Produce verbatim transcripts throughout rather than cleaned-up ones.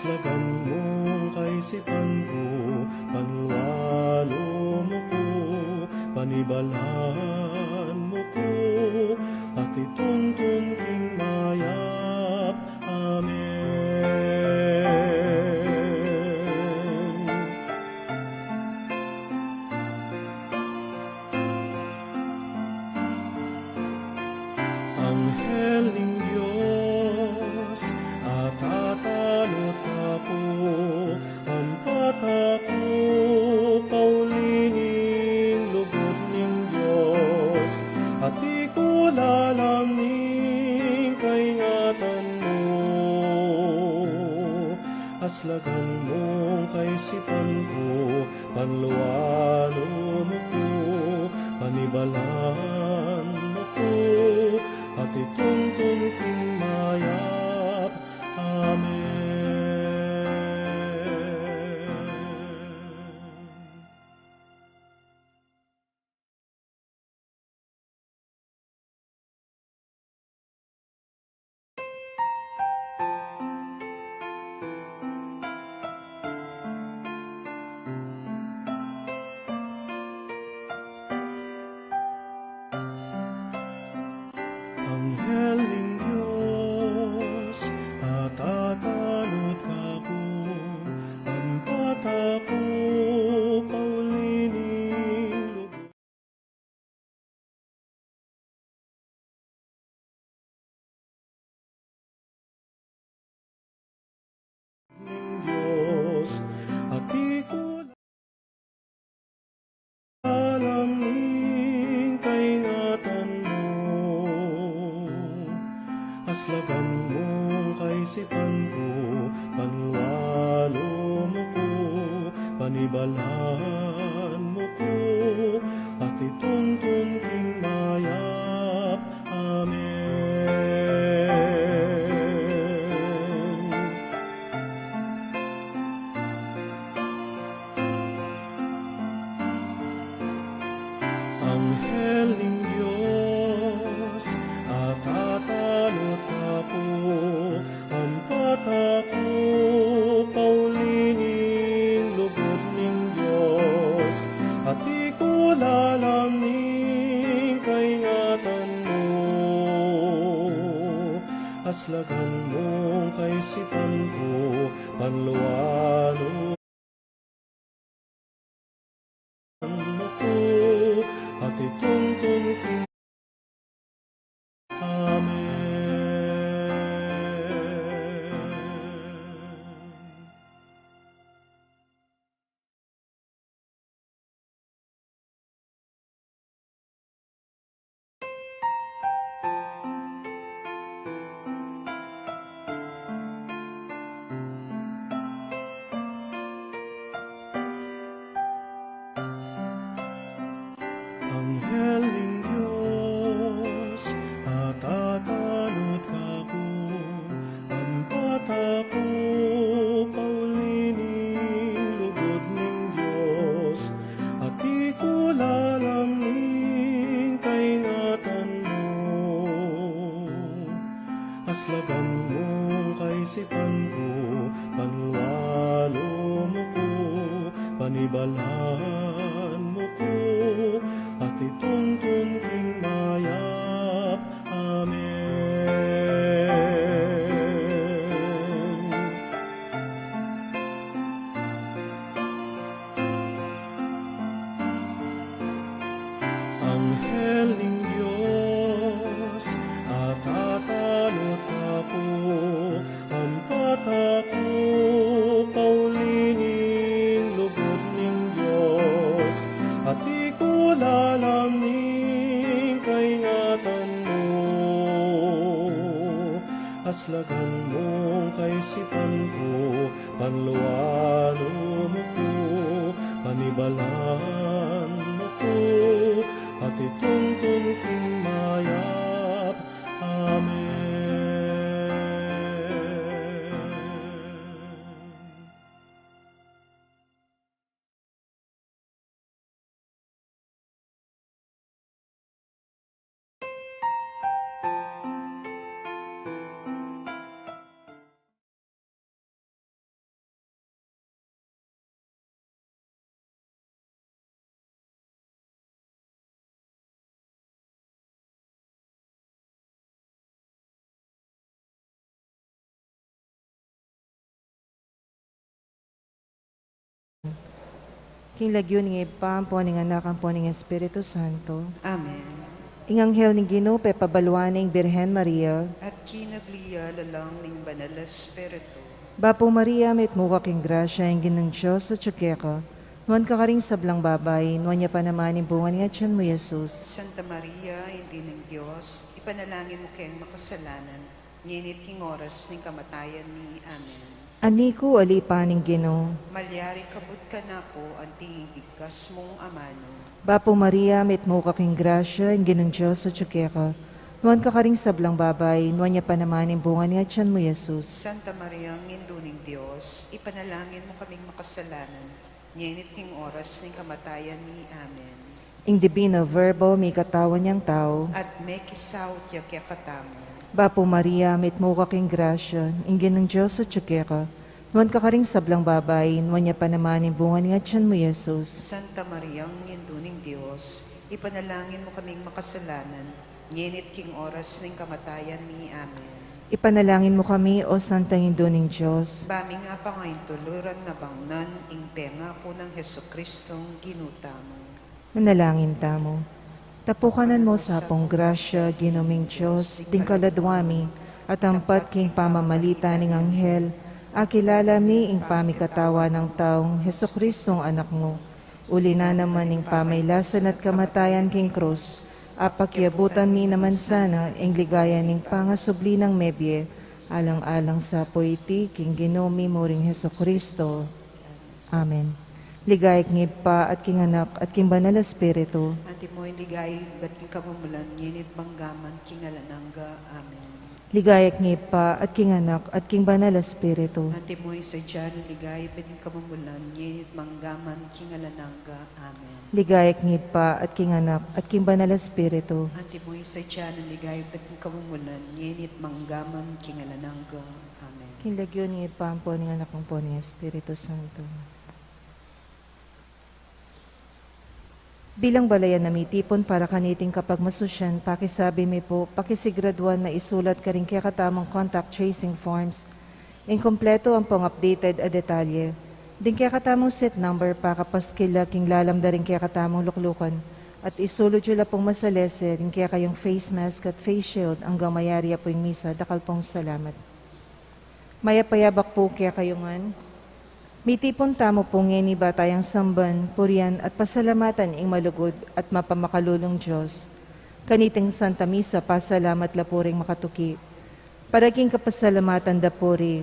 Lagan mung kaisipan ku, panlualu mu ku, panibalan mu ku, at ituntun king mayap. Amen. Anghel ning Dios, atatanud ka pu, ampat ka pu pauli ning lugud ning Dios, at ikwa lalam ning kaingatan mu. Aslagan mung kaisipan ku, panlualu mu ku, panibalan mu ku, at ituntun king mayap. Amen. Anghel ning Dios, atatanud ka pu, ampat ka pu pauli ning lugud ning Dios, at ikwa lalam ning kaingatan mu. Aslagan mung kaisipan ku, panlualu mu ku, panibalan mu ku, at ituntun king mayap. Amen. Anghel ning Dios, atatanud ka pu, ampat ka pu pauli ning lugud ning Dios, at ikwa lalam ning kaingatan mu. Aslagan mung kaisipan ku, panlualu mu ku, at ituntun king Amen. Anghel ning Dios, atatanud ka pu, ampat ka pu pauli ning lugud ning Dios, at ikwa lalam ning kaingatan mu. Aslagan mung kaisipan ku, panlualu mu ku, panibalan mu ku, at ituntun king mayap. Amen. Anghel ning Dios, atatanud ka pu, ampat ka pu pauli ning lugud ning Dios, at ikwa lalam ning kaingatan mu. Aslagan mung kaisipan ku, panlualu mu ku, panibalan mu ku, at ituntun king mayap. Amen. Ing lagyu ning Ibpa, ampo ning Anak, ampo ning Espiritu Santo. Amen. Ing anghel ning Ginu pepabaluan ing Birhen Maria. At kinagli ya lalang ning Banal Espiritu. Bapu Maria, mitmu ka king grasya, ing Ginung Dios atyu keka. Nuan ka karing sablang babai, nuan ya pa naman ing bunga ning atyan mu, Jesus. Santa Maria, Indu ning Dios, ipanalangin mu keng makasalanan, ngeni at king oras ning kamatayan mi. Amen. Anak ku, ali pa ning Ginu. Malyari kabud kanaku anting ing bigkas mung amanu. Bapu Maria, mitmu ka king grasya, ing Ginung Dios atyu keka. Nuan ka karing sablang babai, nuan ya pa naman ing bunga ning atyan mu, Jesus. Santa Maria, Indu ning Dios, ipanalangin mu kaming makasalanan, ngeni at king oras ning kamatayan mi. Amen. Ing Divino Verbo, mikatawan yang tau. At mekisaut ya kekatamu. Bapu Maria, mitmu ka king grasya, ing Ginung Dios atyu keka. Nuan ka karing sablang babai, nuan ya pa naman ing bunga ning atyan mu, Jesus. Santa Maria, Indu ning Dios, ipanalangin mu kaming makasalanan, ngeni at king oras ning kamatayan mi. Amen. Ipanalangin mu kami, O Santang Indu ning Dios. Ba mi nga pangaintuluran na bangnan ing pengaku nang Jesucristong Ginu tamu. Manalangin tamu. Tapukanan mu sa pung grasya, Ginu ming Dios, ding kaladwa mi, at ampat king pamamalita ning anghel, akilala mi ing pamikatawan nang taung Jesucristong Anak mu. Uli na naman ning pamailasan at kamatayan king krus, apakiabutan mi naman sana ing ligaya ning pangasubli nang mebie, alang-alang sa pu iti king Ginu mi muring Jesucristo. Amen. Ligaya king Ibpa at king Anak at king Banal Espiritu. Antimo ing ligaya ibat king kamumulan, ngeni at manggaman king alang angga. Amen. Ligaya king Ibpa at king Anak at king Banal Espiritu. Antimo ing sadya nang ligaya ibat king kamumulan, ngeni at manggaman king alang angga. Amen. Ligaya king Ibpa at king Anak at king Banal Espiritu. Antimo ing sadya nang ligaya ibat king kamumulan, ngeni at manggaman king alang angga. Amen. King lagyu ning Ibpa, ampo ning Anak, ampo ning Espiritu Santo. Bilang balayan a mitipun para kaniting kapagmasusyan, pakisabi mi pu, pakisigraduan na isulat karing kekatamung contact tracing forms ing kumpletu ampong updated a detalye. Ding kekatamung seat number, pakapaskil la king lalam da ring kekatamung luklukan, at isulud yu la pung masalese ding kekayung face mask at face shield anggang mayari ya pu ing misa. Dakal pung salamat. Mayap a yabak pu kekayu ngan. Mitipun tamu pu ngeni ba tayang samban, purian, at pasalamatan ing malugud at mapamakalulung Dios. Kaniting Santa Misa, pasalamat la pu ring makatuki. Para king kapasalamatan da pu ri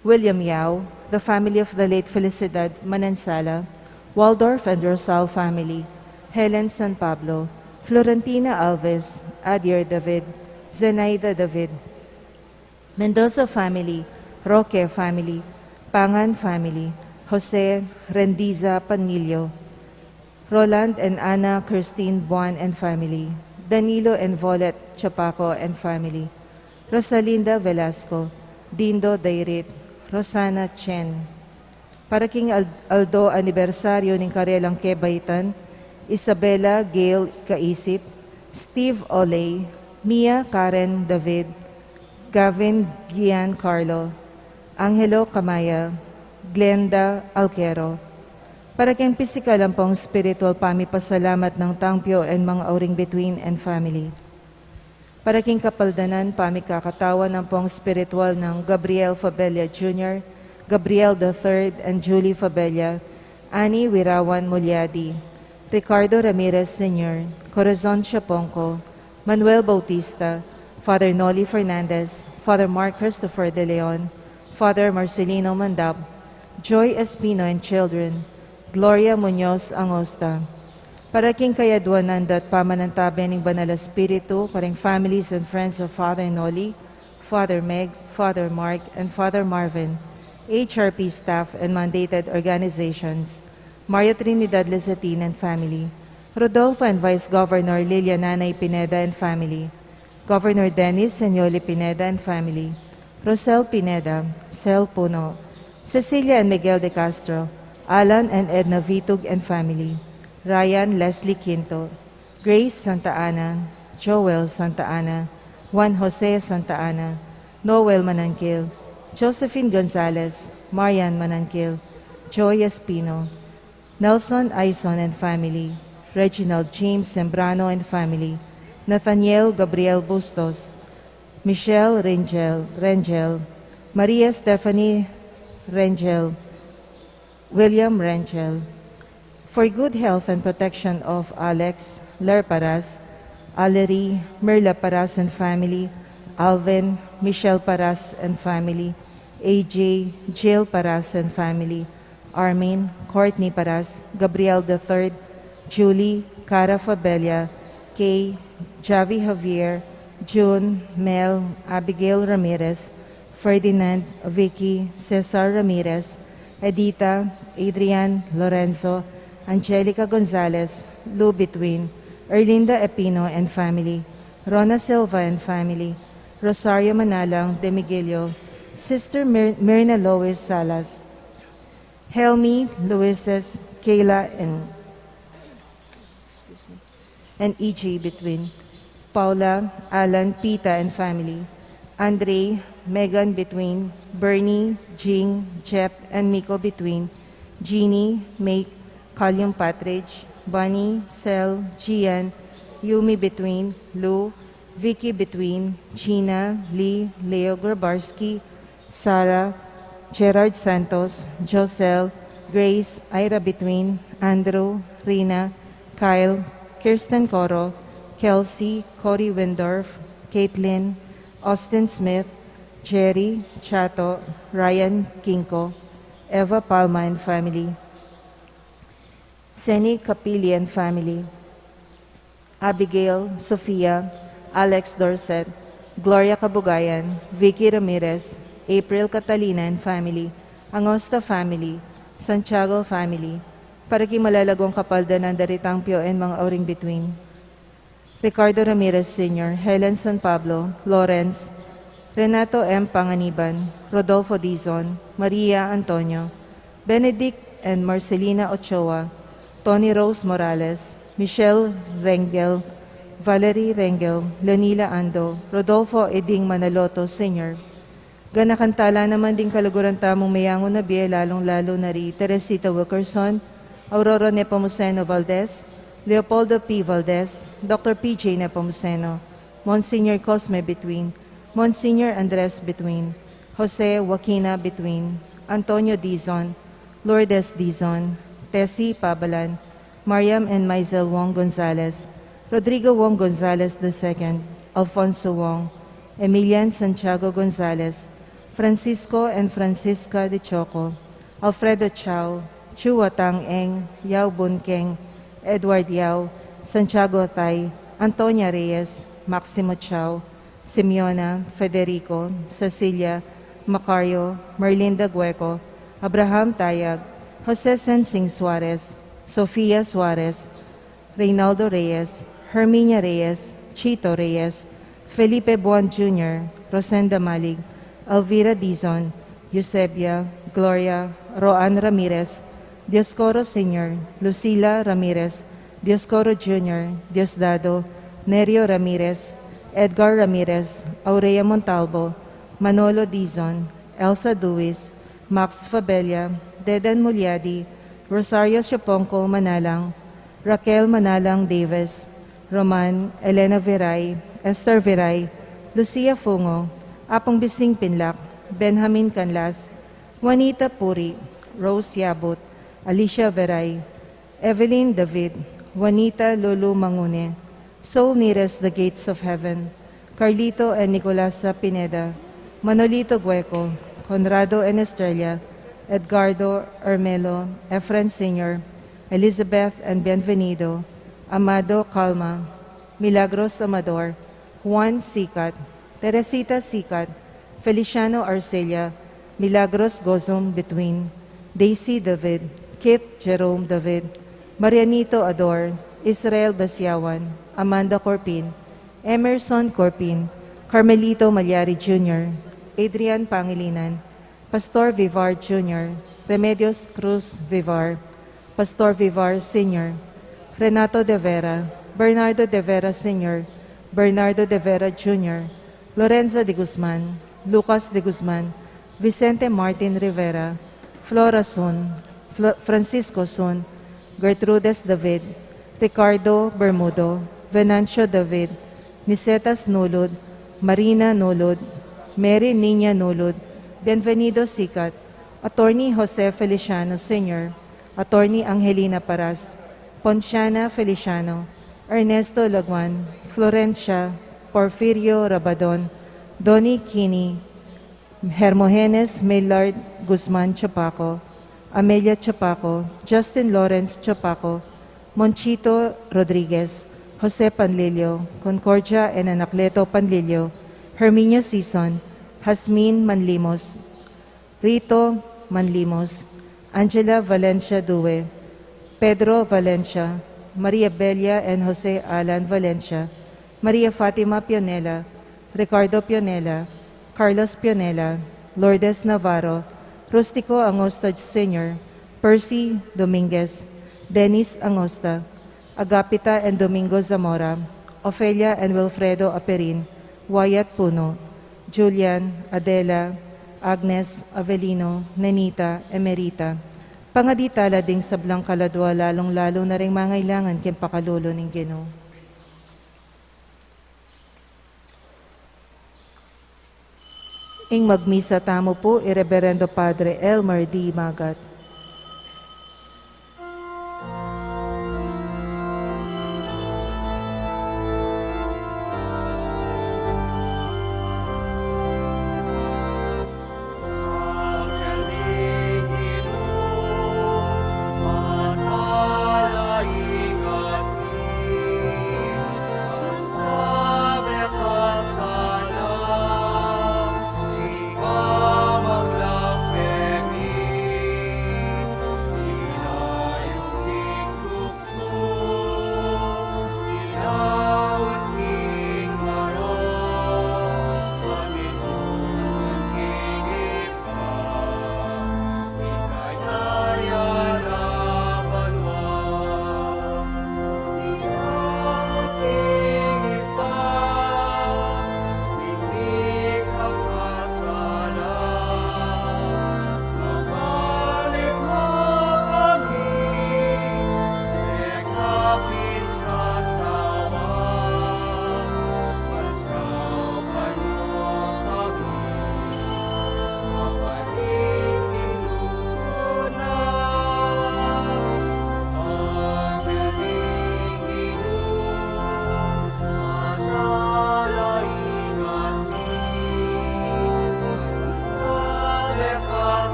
William Yao, the family of the late Felicidad Manansala, Waldorf and Rosal family, Helen San Pablo, Florentina Alves, Adier David, Zenaida David, Mendoza family, Roque family, Pangan family, Jose Rendiza Panillo, Roland and Ana Christine Buan and family, Danilo and Volet Chapaco and family, Rosalinda Velasco, Dindo Dairit, Rosana Chen. Para king al-, aldo anibersaryo ning karelang kebaitan, Isabela Gail Caisip, Steve Oley, Mia Karen David, Gavin Gian Carlo, Angelo Camaya, Glenda Alquero. Para king pisikal ampong spiritual pamipasalamat nang Tangpio and Mang Auring Between and family. Para king kapaldanan pamikakatawan ampong spiritual nang Gabriel Fabella Junior, Gabriel the third, and Julie Fabella, Annie Wirawan Mulyadi, Ricardo Ramirez Senior, Corazon Siaponco, Manuel Bautista, Father Noli Fernandez, Father Mark Christopher De Leon, Father Marcelino Mandap, Joy Espino and children, Gloria Muñoz Angosta. Para king kayadwanan da't pamanantabe ning Banal Espiritu, karing families and friends of Father Noli, Father Meg, Father Mark, and Father Marvin, H R P staff and mandated organizations, Maria Trinidad Lizatin and family, Rodolfo and Vice Governor Lilia Nanay Pineda and family, Governor Dennis Senioli Pineda and family, Rosel Pineda, Sel Puno, Cecilia and Miguel de Castro, Alan and Edna Vitug and family, Ryan Leslie Quinto, Grace Santa Ana, Joel Santa Ana, Juan Jose Santa Ana, Noel Mananquil, Josephine Gonzalez, Marian Mananquil, Joy Espino, Nelson Aison and family, Reginald James Sembrano and family, Nathaniel Gabriel Bustos, Michelle Rengel, Rengel, Maria Stephanie Rengel, William Rengel. For good health and protection of Alex Lerparas, Allery Mirla Paras and family, Alvin Michelle Paras and family, A J Jill Paras and family, Armin Courtney Paras, Gabriel the third, Julie Cara Fabella, Kay Javi Javier, June Mel Abigail Ramirez, Ferdinand Vicky Cesar Ramirez, Edita Adrian Lorenzo, Angelica Gonzalez, Lou Between, Erlinda Epino and family, Rona Silva and family, Rosario Manalang de Miguelio, Sister Mir- Mirna Lois Salas, Helmi Luises, Kayla and, and E J Between, Paula, Alan, Pita and family, Andre, Megan Between, Bernie, Jing, Jep and Miko Between, Jeannie, Make, Kalyang Patridge, Bunny, Sel, Gian, Yumi Between, Lou, Vicky Between, Gina, Lee, Leo Grabarski, Sarah, Gerard Santos, Josel, Grace, Ira Between, Andrew, Rina, Kyle, Kirsten Coro, Kelsey, Cory Windorf, Caitlin, Austin Smith, Jerry, Chato, Ryan Kinko, Eva Palma and family, Seni Capili and family, Abigail, Sofia, Alex Dorset, Gloria Kabugayan, Vicky Ramirez, April Catalina and family, Angosta family, Santiago family, para king malalaguang kapaldanan da ritang pio and mga auring bituin. Ricardo Ramirez Senior, Helen San Pablo, Lawrence, Renato M. Panganiban, Rodolfo Dizon, Maria Antonio, Benedict and Marcelina Ochoa, Tony Rose Morales, Michelle Rengel, Valerie Rengel, Leonila Ando, Rodolfo Eding Manaloto Senior. Ganakan tala naman ding kaluguran tamung meyangu na bie, lalung-lalu na ri Teresita Wilkerson, Aurora Nepomuceno Valdez, Leopoldo P. Valdez, Doctor P J Nepomuceno, Monsignor Cosme Between, Monsignor Andres Between, Jose Joaquina Between, Antonio Dizon, Lourdes Dizon, Tessie Pabalan, Mariam and Maisel Wong Gonzalez, Rodrigo Wong Gonzalez the second, Alfonso Wong, Emilian Santiago Gonzalez, Francisco and Francisca de Choco, Alfredo Chao, Chua Tang Eng, Yao Bun Keng, Edward Yao, Santiago Atay, Antonia Reyes, Maximo Chao, Simeona, Federico, Cecilia, Macario, Merlinda Gueco, Abraham Tayag, Jose Sensing Suarez, Sofia Suarez, Reynaldo Reyes, Herminia Reyes, Chito Reyes, Felipe Buan Junior, Rosenda Malig, Elvira Dizon, Eusebia, Gloria, Roan Ramirez, Dioscoro Senior, Lucila Ramirez, Dioscoro Junior, Diosdado, Nerio Ramirez, Edgar Ramirez, Aurea Montalvo, Manolo Dizon, Elsa Duis, Max Fabella, Dedan Muliadi, Rosario Siopongco Manalang, Raquel Manalang Davis, Roman, Elena Viray, Esther Viray, Lucia Fungo, Apung Bising Pinlac, Benjamin Canlas, Juanita Puri, Rose Yabut, Alicia Viray, Evelyn David, Juanita Lulu Mangune, Soul Nearest the Gates of Heaven, Carlito and Nicolasa Pineda, Manolito Gueco, Conrado and Estrella, Edgardo, Ermelo, Efren Senior, Elizabeth and Bienvenido, Amado Calma, Milagros Amador, Juan Sikat, Teresita Sikat, Feliciano Arcilla, Milagros Gozum Between, Daisy David, Keith Jerome David, Marianito Ador, Israel Basiawan, Amanda Corpin, Emerson Corpin, Carmelito Malyari Junior, Adrian Pangilinan, Pastor Vivar Junior, Remedios Cruz Vivar, Pastor Vivar Senior, Renato de Vera, Bernardo de Vera Senior, Bernardo de Vera Junior, Lorenza de Guzman, Lucas de Guzman, Vicente Martin Rivera, Flora Sun, Fl- Francisco Sun, Gertrudes David, Ricardo Bermudo, Venancio David, Nicetas Nulud, Marina Nulud, Mary Niña Nulud, Bienvenido Sikat, Attorney Jose Feliciano Senior, Attorney Angelina Paras, Ponciana Feliciano, Ernesto Laguan, Florencia, Porfirio Rabadon, Donnie Kini, Hermogenes Maynard Guzman Chapaco, Amelia Chapaco, Justin Lawrence Chapaco, Monchito Rodriguez, Jose Panlilio, Concordia and Anacleto Panlilio, Herminio Sison, Jazmine Manlimos, Rito Manlimos, Angela Valencia Due, Pedro Valencia, Maria Belia and Jose Alan Valencia, Maria Fatima Pionela, Ricardo Pionela, Carlos Pionela, Lourdes Navarro, Rustico Angosta Senior, Percy Dominguez, Dennis Angosta, Agapita and Domingo Zamora, Ofelia and Wilfredo Aperin, Wyatt Puno, Julian, Adela, Agnes, Avelino, Nenita, Emerita. Pangadi tala ding sablang kaladua, lalung-lalu na ring mangailangan king pakalulu ning Ginu. Ing magmisa tamu pu i Reberendo Padre Elmer D. Magat.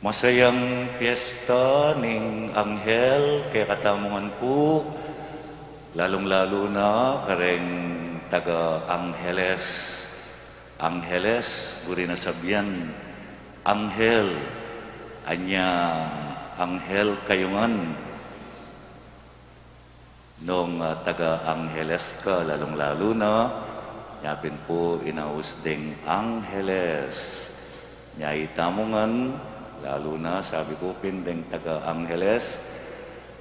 Masayang piesta ning anghel kekatamu ngan pu, lalung-lalu na kareng taga Angeles. Angeles, buri na sabian, anghel, anya anghel kayu ngan. Nung, ah, taga Angeles ka, lalung-lalu na, nya pin pu inaus deng Angeles. Nya itamu ngan, lalu na, sabi ku pin deng taga Angeles,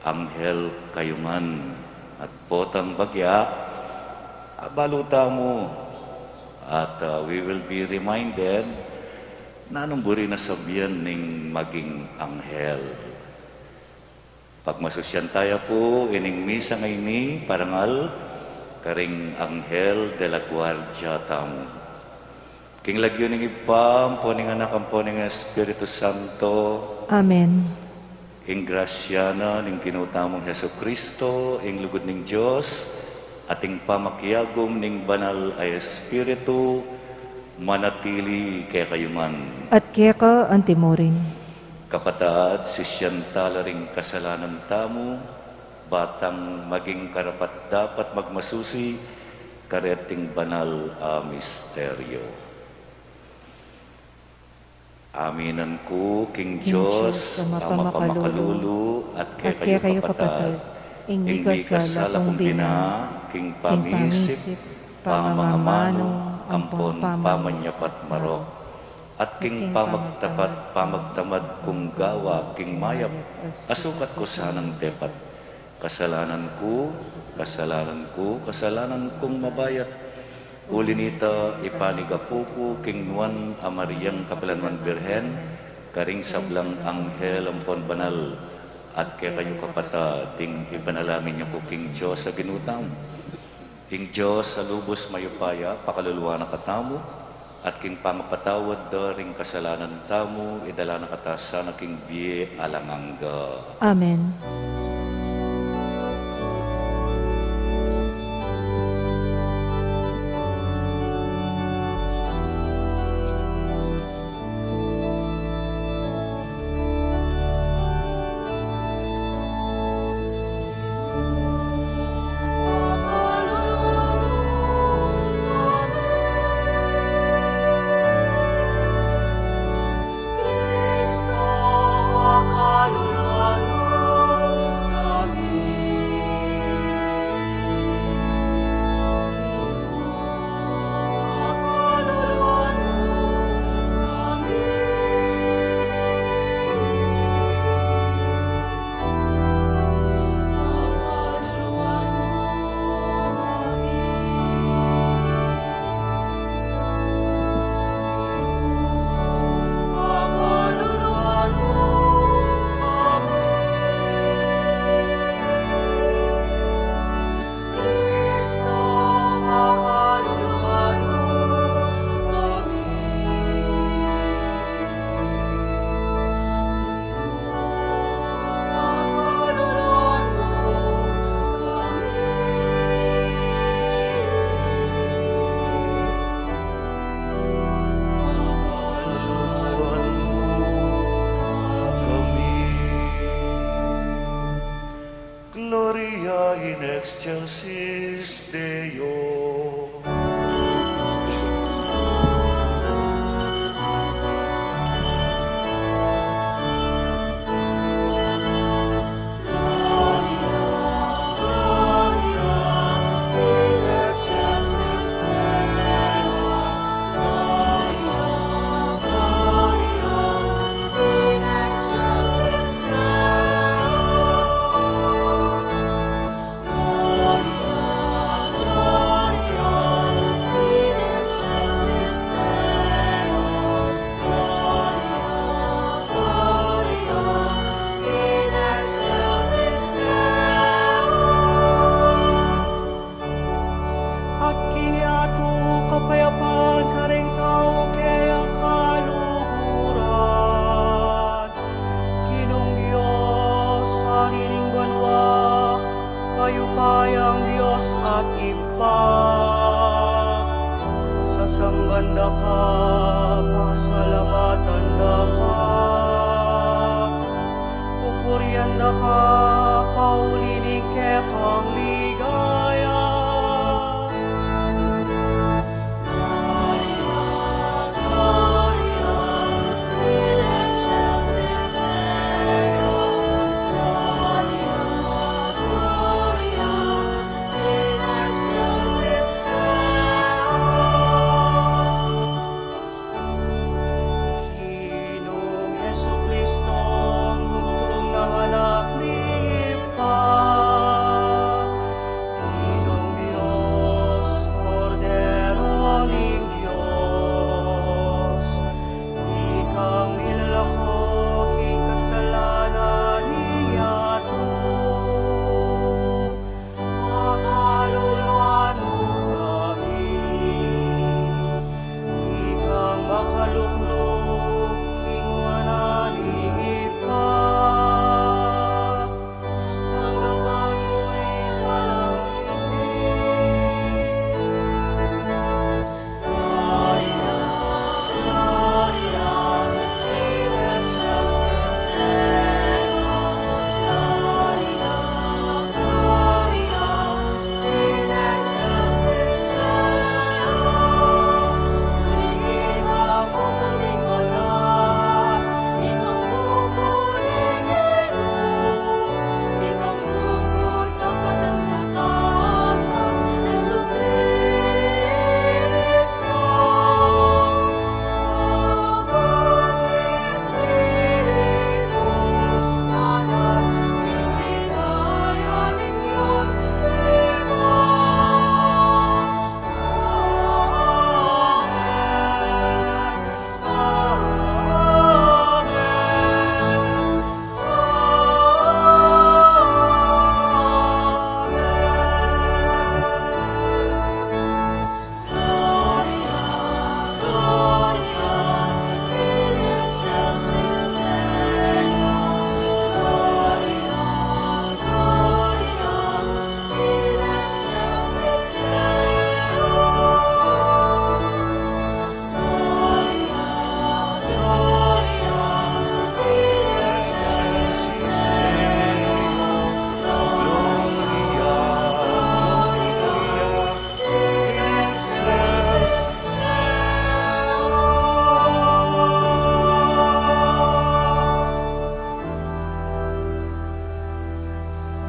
anghel kayu ngan. At potang bagya, abalu tamu, at, ah, we will be reminded, nanung buri na sabian ning maging anghel. Pagmasusyan taya pu ining misa ngeni, parangal karing anghel de la guardia tamu. King lagyu ning Ibpa, ampo ning Anak, ampo ning Espiritu Santo. Amen. Ing grasya na ning Ginu tamung Jesucristo, ing lugud ning Dios, at ing pamakiagum ning Banal a Espiritu, manatili kekayu ngan. At keka antimurin. Kapatad, sisian tala ring kasalanan tamu, batang maging karapat-dapat magmasusi kareting banal a misteryo. Aminan ku king Dios a mapamakalulu, at kekayu kapatad, ing mikasala kung bina, king pamisip, pamangamanu, ampon pamanyapat marok, at king pamagtapat, pamagtamad kung gawa, king mayap a sukat ku sanang depat. Kasalanan ku, kasalanan ku, kasalanan kung mabayat. Uli nita, ipanigapu ku king nuan a Mariang kapilan man Birhen, karing sablang anghel ampon banal, at kekayu kapatad, ding ipanalangin yu ku king Dios a Ginu tamu. Ing Dios a lubus mayupaya, pakaluluan na katamu, at king pamapatawad da ring kasalanan tamu, idala na kata sana king bie alang angga. Amen. Gloria in excelsis Deo. At kiyatu kapayapan karing tau keyang kaluguran. Ginung Dios, Ari ning banua, mayupayang Dios at Ibpa, sasamban da ka, pasalamatan da ka. Nakapauli ning kekang ligaya. Ginung Jesucristo, bugtung a Anak ning Ibpa, Ginung Dios, Kordero ning Dios, ikang milako king kasalanan ning yatu. Pakaluluan mu kami, ikang makalukluk king ngana ning Ibpa. Tanggapan mu ing panalangin mi.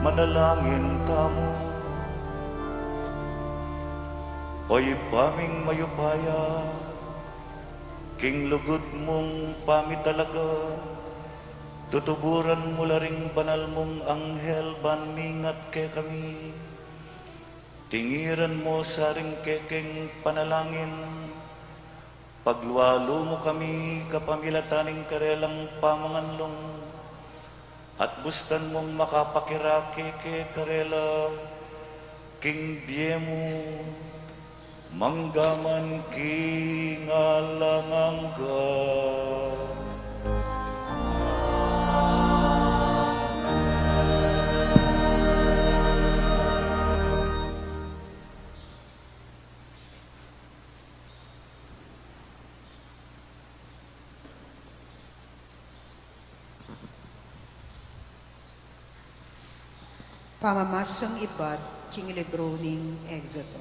Manalangin tamu. O Ibpa ming mayupaya, king lugud mung pamitalaga, tutuburan mu la ring banal mung anghel ban mingat kekami. Tingiran mu sa ring kekeng panalangin, paglualu mu kami kapamilatan ning karelang pamanganlung, at bustan mung makapakirake kami karela king bie mu, mangga man king alang angga. Pamamasang ibat king libru ning Exodo.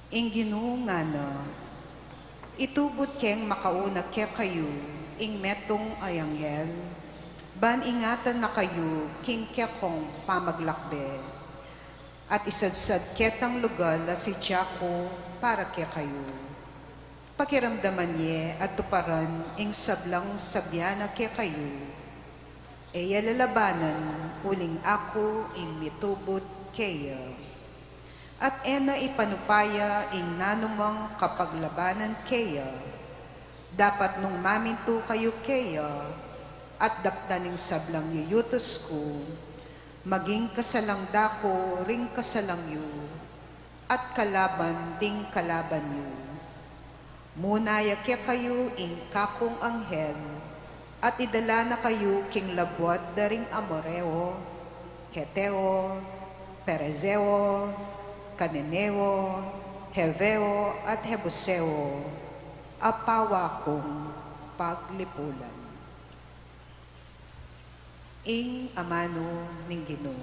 Ing Ginu ngana, itubud keng makauna kekayu ing metung a anghel, ban ingatan na kayu king kekong pamaglakbe, at isadsad ketang lugal a sidya ku para kekayu. Pakiramdaman ye at tuparan ing sablang sabian na kekayu. E ye lalabanan uling aku ing mitubud keya. At e na ipanupaya ing nanumang kapaglabanan keya. Dapat nung mamintu kayu keya at daptan ing sablang yuyutus ku, maging kasalang da ku ring kasalang yu, at kalaban ding kalaban yu. Muna ya kekayu ing kakung anghel, at idala na kayu king labuad da ring Amoreo, Heteo, Perezeo, Kananeo, Heveo, at Jebuseo, a pawa kung paglipulan. Ing amanu ning Ginu.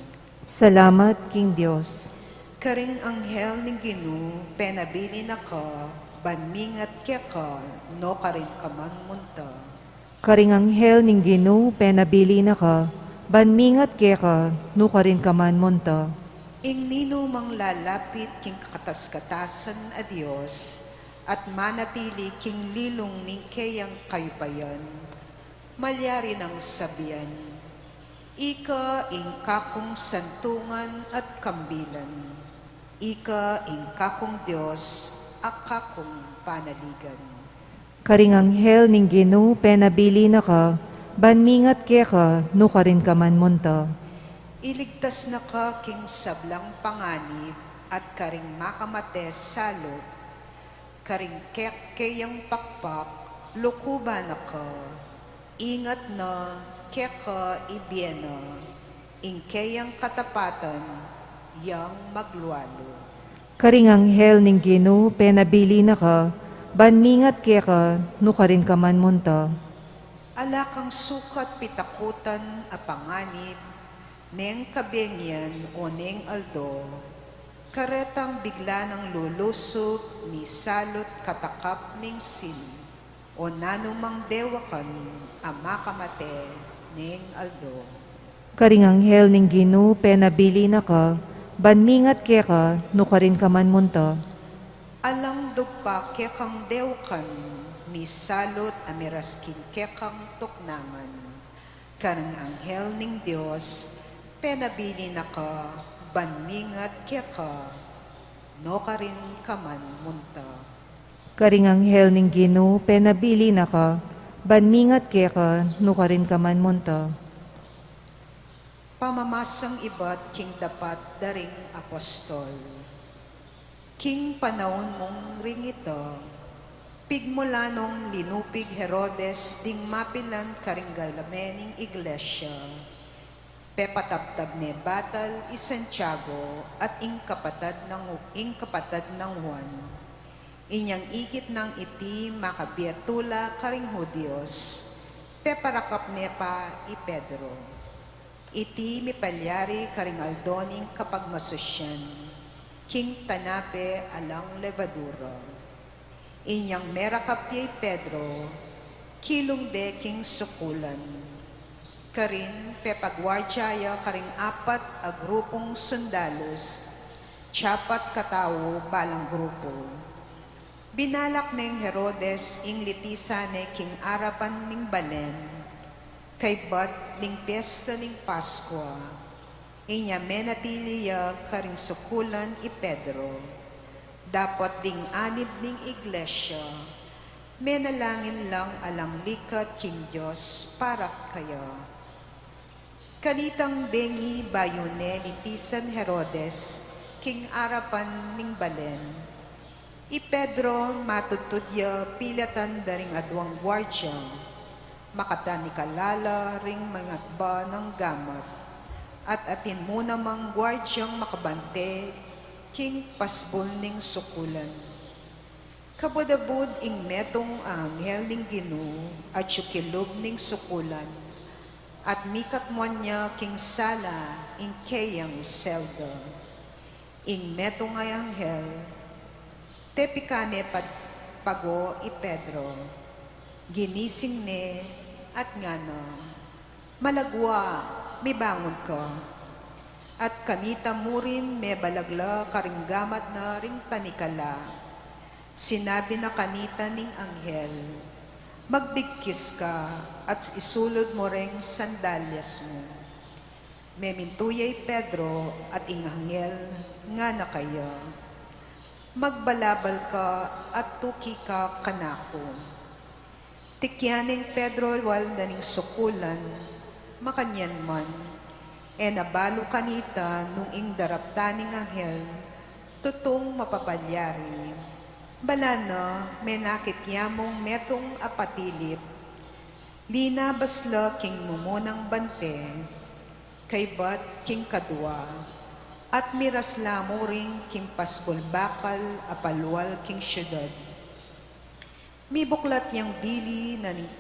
Salamat king Dios. Karing anghel ning Ginu, penabilin na ka, ban mingat keka, nukarin ka man munta. Karing anghel ning Ginu, penabilin na ka, ban mingat keka, nukarin ka man munta. Ing ninumang lalapit king kakatas-katasan a Dios, at manatili king lilung ning keyang kayupayan, malyari nang sabian, Ika ing kakung santungan at kambilan, ika ing kakung Dios, a kakung panaligan. Karing anghel ning Ginu, penabilin na ka, ban mingat keka, nukarin ka man munta. Iligtas na ka king sablang panganib, at karing makamate salup, karing kek-, keyang pakpak, lukuban na ka. Ingat na, keka ibie na, ing keyang katapatan, yang maglualu. Karing anghel ning Ginu, penabilin na ka, ban mingat keka, nukarin ka man munta. Ala kang sukat pitakutan a panganib, neng kabengian o neng aldo, karetang bigla nang lulusup, ni salut katakap ning sili, o nanumang dewakan a makamate neng aldo. Karing anghel ning Ginu, penabilin na ka, ban mingat keka, nukarin ka man munta. Alang dugpa kekang dewakan, ni salut a miras king kekang tuknangan. Karing anghel ning Dios, penabilin na ka, ban mingat keka, nukarin ka man munta. Karing anghel ning Ginu, penabilin na ka, ban mingat keka, nukarin ka man munta. Pamamasang ibat king dapat da ring apostol. King panaun mung ring ita, pigmula nung linupig Herodes ding mapilan karing galame ning iglesia, pepatabtab ne batal i Santiago at ing kapatad nang, ing kapatad nang Juan. Inyang ikit nang iti makabie tula karing Judios, peparakap ne pa i Pedro. Iti mipalyari karing aldo ning kapagmasusian, king tanape alang levadura. Inyang merakap ya i Pedro, kilung de king sukulan. Karin pepagwardia ya karing apat a grupung sundalus, tsapat katau balang grupu. Binalak neng Herodes ing litisan ne king arapan ning balen, kaybat ning piesta ning Paskua. Inya menatili ya karing sukulan i Pedro. Dapot ding anib ning iglesia, menalangin lang alang likat king Dios para kaya. Kanitang bengi bayu ne litisan Herodes king arapan ning balen, i Pedro matudtud ya pilatan da ring aduang guardia, makatanikala la ring mangatba nang gamat, at atin mu namang guardiang makabante king pasbul ning sukulan. Kabud-abud ing metung a anghel ning Ginu atyu kilub ning sukulan, at mikatmuan ya king sala ing keyang selda. Ing metung a anghel, tepikan ne pad-, pago i Pedro, ginising ne at ngana, "Malagwa, mibangun ka." At kanita murin mebalag la karing gamat na ring tanikala. Sinabi na kanita ning anghel, "Magbigkis ka at isulud mu reng sandalyas mu." Memintu ya i Pedro at ing anghel ngana kaya, "Magbalabal ka at tuki ka kanaku." Tikyan neng Pedro wal da ning sukulan, makanyan man, e na balu kanita nung ing daraptan ning anghel tutung mapapalyari. Bala na, menakit ya mung metung a patilip, linabas la king mumunang bante, kaybat king kadua, at miras la murin king pasbul bakal a palual king siudad. Mibuklat yang dili na ni-,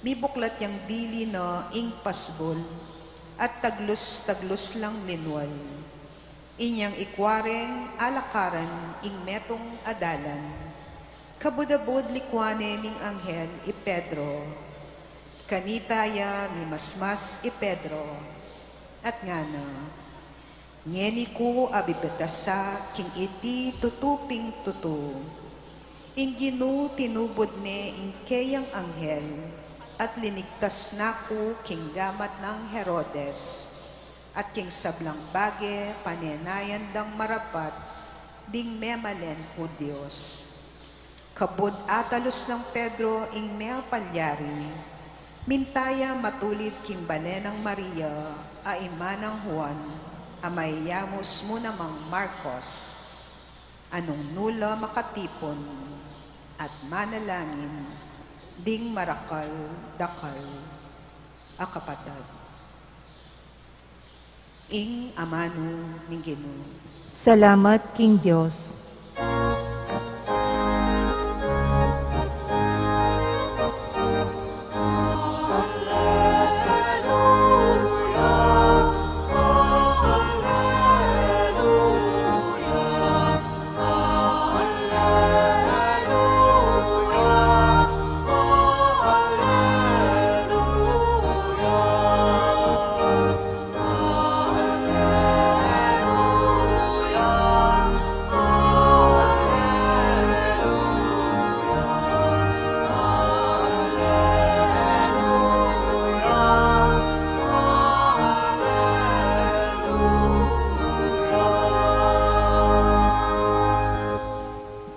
mibuklat yang dili na ing pasbul, at taglus-taglus lang linwal. Inyang ikwa reng alakaran ing metung a dalan, kabud-abud likwan ne ning anghel i Pedro. Kanita ya mimasmas i Pedro at ngana, "Ngeni ku abibitasa king iti tutu ping tutu. Ing Ginu tinubud ne ing keyang anghel at linigtas na ku king gamat nang Herodes at king sablang bage panenayan dang marapat ding memalen Hudios." Kabud atalus nang Pedro ing mepalyari, minta ya matulid king bale nang Maria a ima nang Juan, a mayayamus mu namang Marcos, a nung nu la makatipun at manalangin ding marakal-dakal a kapatad. Ing amanu ning Ginu. Salamat king Dios.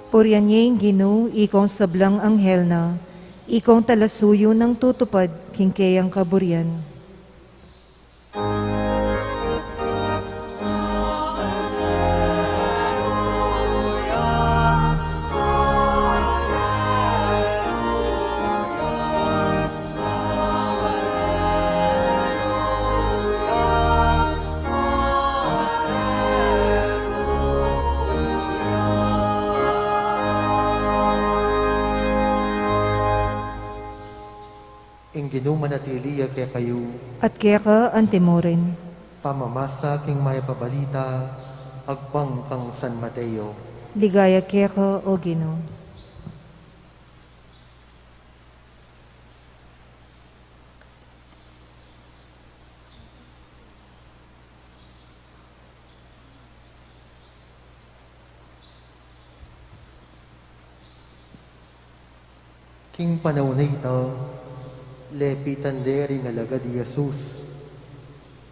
Purian ye ing Ginu, ikong sablang anghel na, ikong talasuyu nang tutupad king keyang kaburian. Ing Ginu manatili ya kekayu. At keka anti mu rin. Pamamasa king mayap a balita agpang kang San Mateo. Ligaya keka, O Ginu. King panaun a ita, lepitan de ring alagad i Jesus.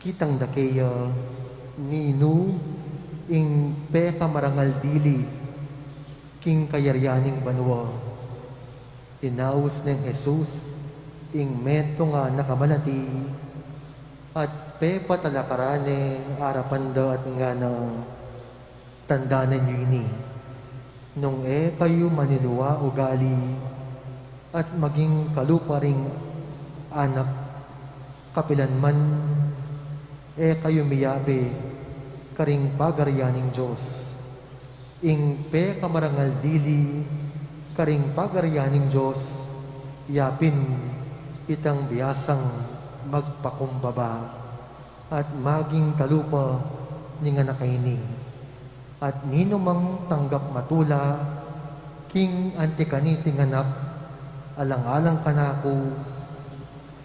Kitang da keya ninu ing pekamarangal dili king kayarian ning banua. Inaus neng Jesus ing metung a anak a malati at pepatalakaran ne arapan da at ngana, "Tandanan yu ini, nung e kayu manilua ugali at maging kalupa ring anak, kapilan man e kayu miyabe karing pagarian ning Dios." Ing pekamarangal dili karing pagarian ning Dios, yapin itang biasang magpakumbaba at maging kalupa ning anak a ini. At ninumang tanggap matula king anti kaniting anak alang-alang kanaku,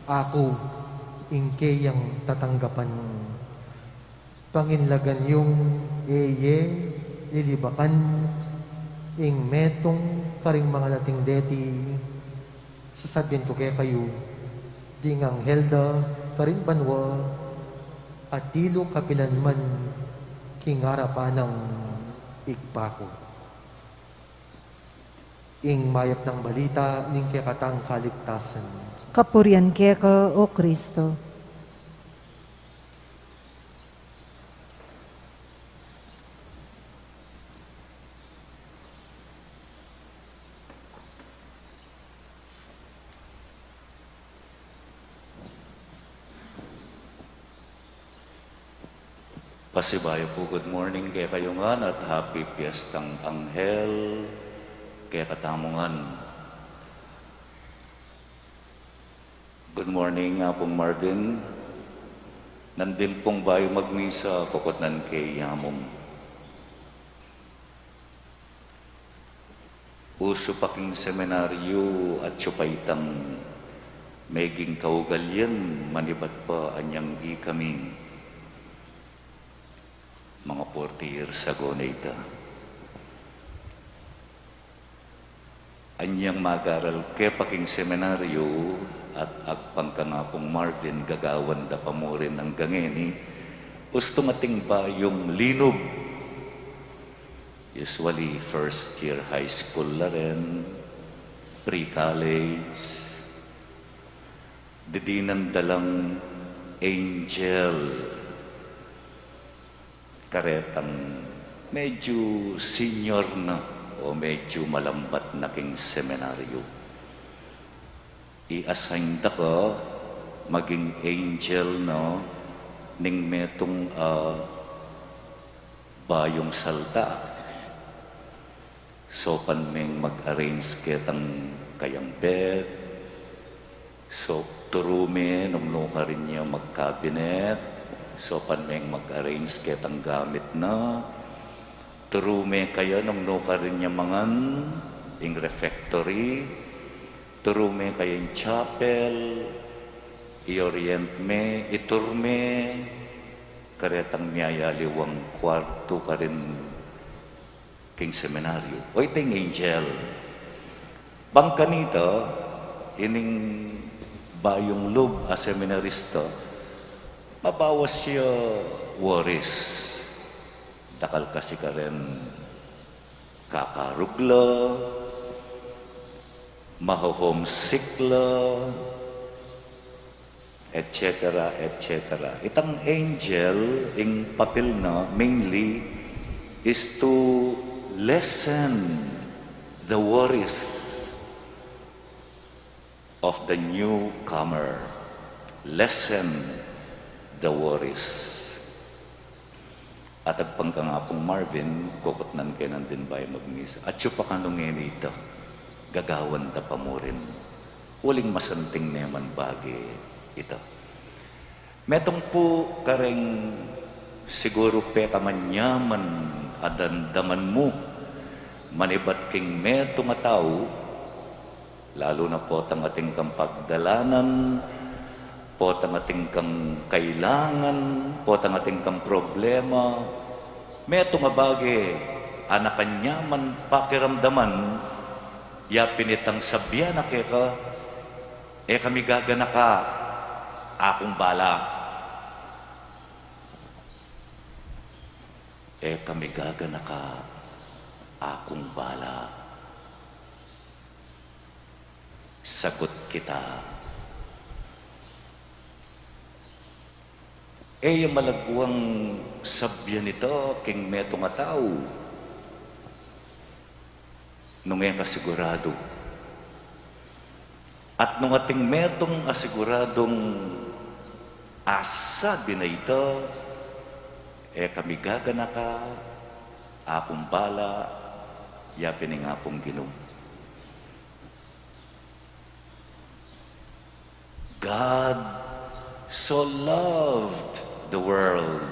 aku ing keyang tatanggapan. Panginlagan yung e ye lilibakan ing metung karing mangalating deti, sasabian ku kekayu, ding anghel da karing banua, atilu kapilan man king arapan nang Ibpa ku. Ing mayap nang balita ning kekatang kaligtasan. Kapurian keka, O Kristo. Pasibayu pu, good morning kekayu ngan at happy Piestang Anghel kekatamu ngan. Good morning, Apung Marvin. Nandin pung bayu magmisa, kukutnan ke ya mung usu pa king seminaryu, atyu pa itang meging kaugalian manibat pa anyang ikami. Mga forty years ago na ita. Anyang magaral ke pa king seminaryu at agpang kang Apung Marvin, gagawan da pa mu rin anggang ngeni. Ustung ating bayung linub. Usually, first year high school la rin, pre-college. Didinan da lang angel. Karetang medyu senior na o medyu malambat na king seminaryu. I-assign da ka maging angel na ning metung a bayung salta. Saupan meng mag-arrange ketang kayang bed. So, turu me nung nu karin ya mag-cabinet. Saupan meng mag-arrange ketang gamit na. Turu me kaya nung nu karin ya mangan ing refectory. Turu me kaya ing chapel. I-orient me, itur me karetang miyayaliwang kwartu karin king seminaryu. O, ita ing angel. Bang kanita, ining bayung lub a seminarista, mabawas ya worries. Dakal kasi karin kakarug la, maho-homesick la, et cetera, et cetera. Itang angel, ing papel na mainly is to lessen the worries of the newcomer. Lessen the worries. At agpang kang Apung Marvin, kukutnan ke nandin bayu magmisa. Atyu pa kanu ngeni ita, gagawan da pa mu rin. Uling masanting ne man bage ita. Metung pu kareng siguru pekamanyaman a damdaman mu manibat king metung a tau, lalu na potang atin kang pagdalanan, potang atin kang kailangan, potang atin kang problema, metung a bage a nakanyaman pakiramdaman, ya pin itang sabian na keka, "E ka migaganaka, akung bala." "E ka migaganaka, akung bala." Sagut kita. E ya malagwang sabian ita king metung a tau nung e ka siguradu. At nung atin metung a siguradung asabi na ita, "E ka migaganaka, akung bala," ya pin ing Apung Ginu. God so loved the world.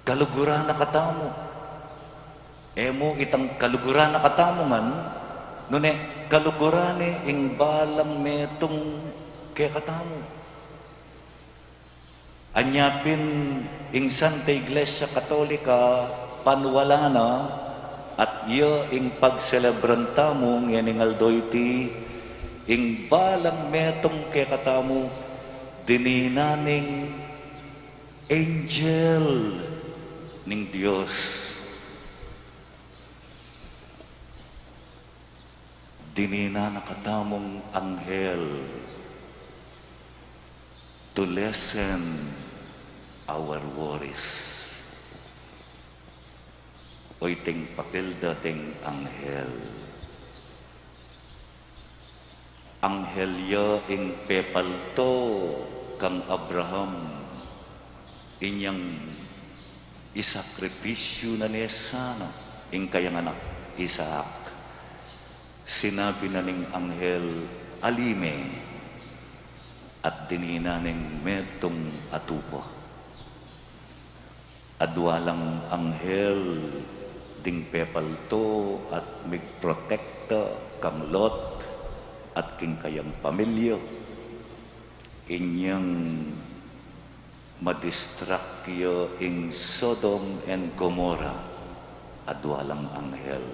Kaluguran na katamu. E mu itang kaluguran na katamu ngan, nune kaluguran ne ing balang metung kekatamu. Anya pin ing Santa Iglesia Katolika, panuwala na, at ya ing pagselebran tamu ngening aldo iti, ing balang metung kekatamu, dininan ning angel ning Dios. Dininan na katamung anghel to lessen our worries. O iting papel da ding anghel. Anghel ya ing pepalto kang Abraham, inyang isakripisyu na ne sana ing kayang anak Isaac. Sinabi na ning anghel, "Ali me." At dininan neng metung a tupa. Adua lang anghel ding pepalto at migprotekta kang Lot at king kayang pamilya. Inyang madistrak ya ing Sodom and Gomorrah, adua lang anghel.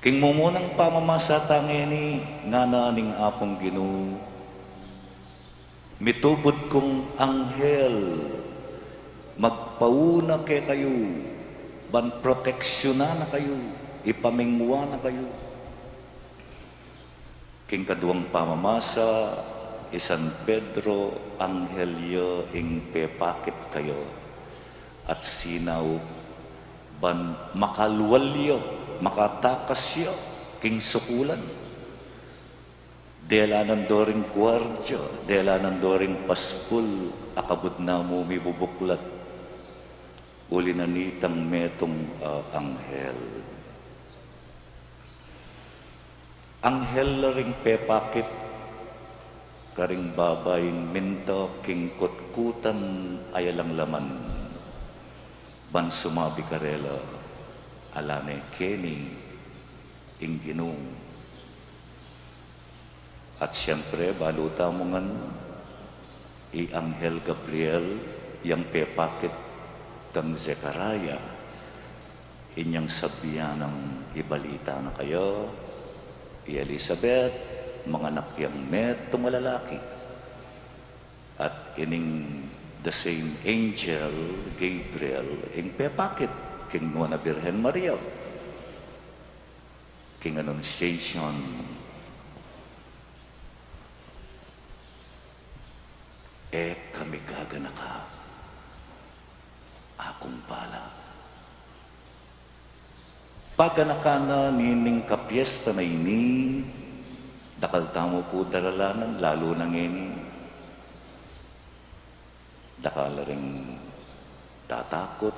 King mumunang pamamasa ta ngeni, ngana ning Apung Ginu, mitubud kung anghel magpauna kekayu, ban proteksyunan na kayu, ipamingwa na kayu. King kaduang pamamasa, i San Pedro, anghel ya ing pepakit kaya, at sinaup ban makalwal ya, makatakas ya king sukulan. Delanan do ring guardia, delanan do ring paspul, a kabud na mu mibubuklat. Uli na nitang metung a anghel. Anghel la ring pepakit karing babaing minta king kutkutan a alang laman, ban sumabi karela, ala ne keni ing Ginu. At siyempre, balu tamu ngan, i Anghel Gabriel, yang pepakit kang Zechariah, inyang sabian nang ibalita na kaya, i Elizabeth, manganak yang metung a lalaki. At ining the same angel, Gabriel, ing pepakit king nuan a Birhen Maria. King Annunciation, e ka migaganaka, akung bala. Paganakan na nining kapyesta na ini, dakal tamu pu daralanan, lalu na ngeni. Dakal la ring tatakut,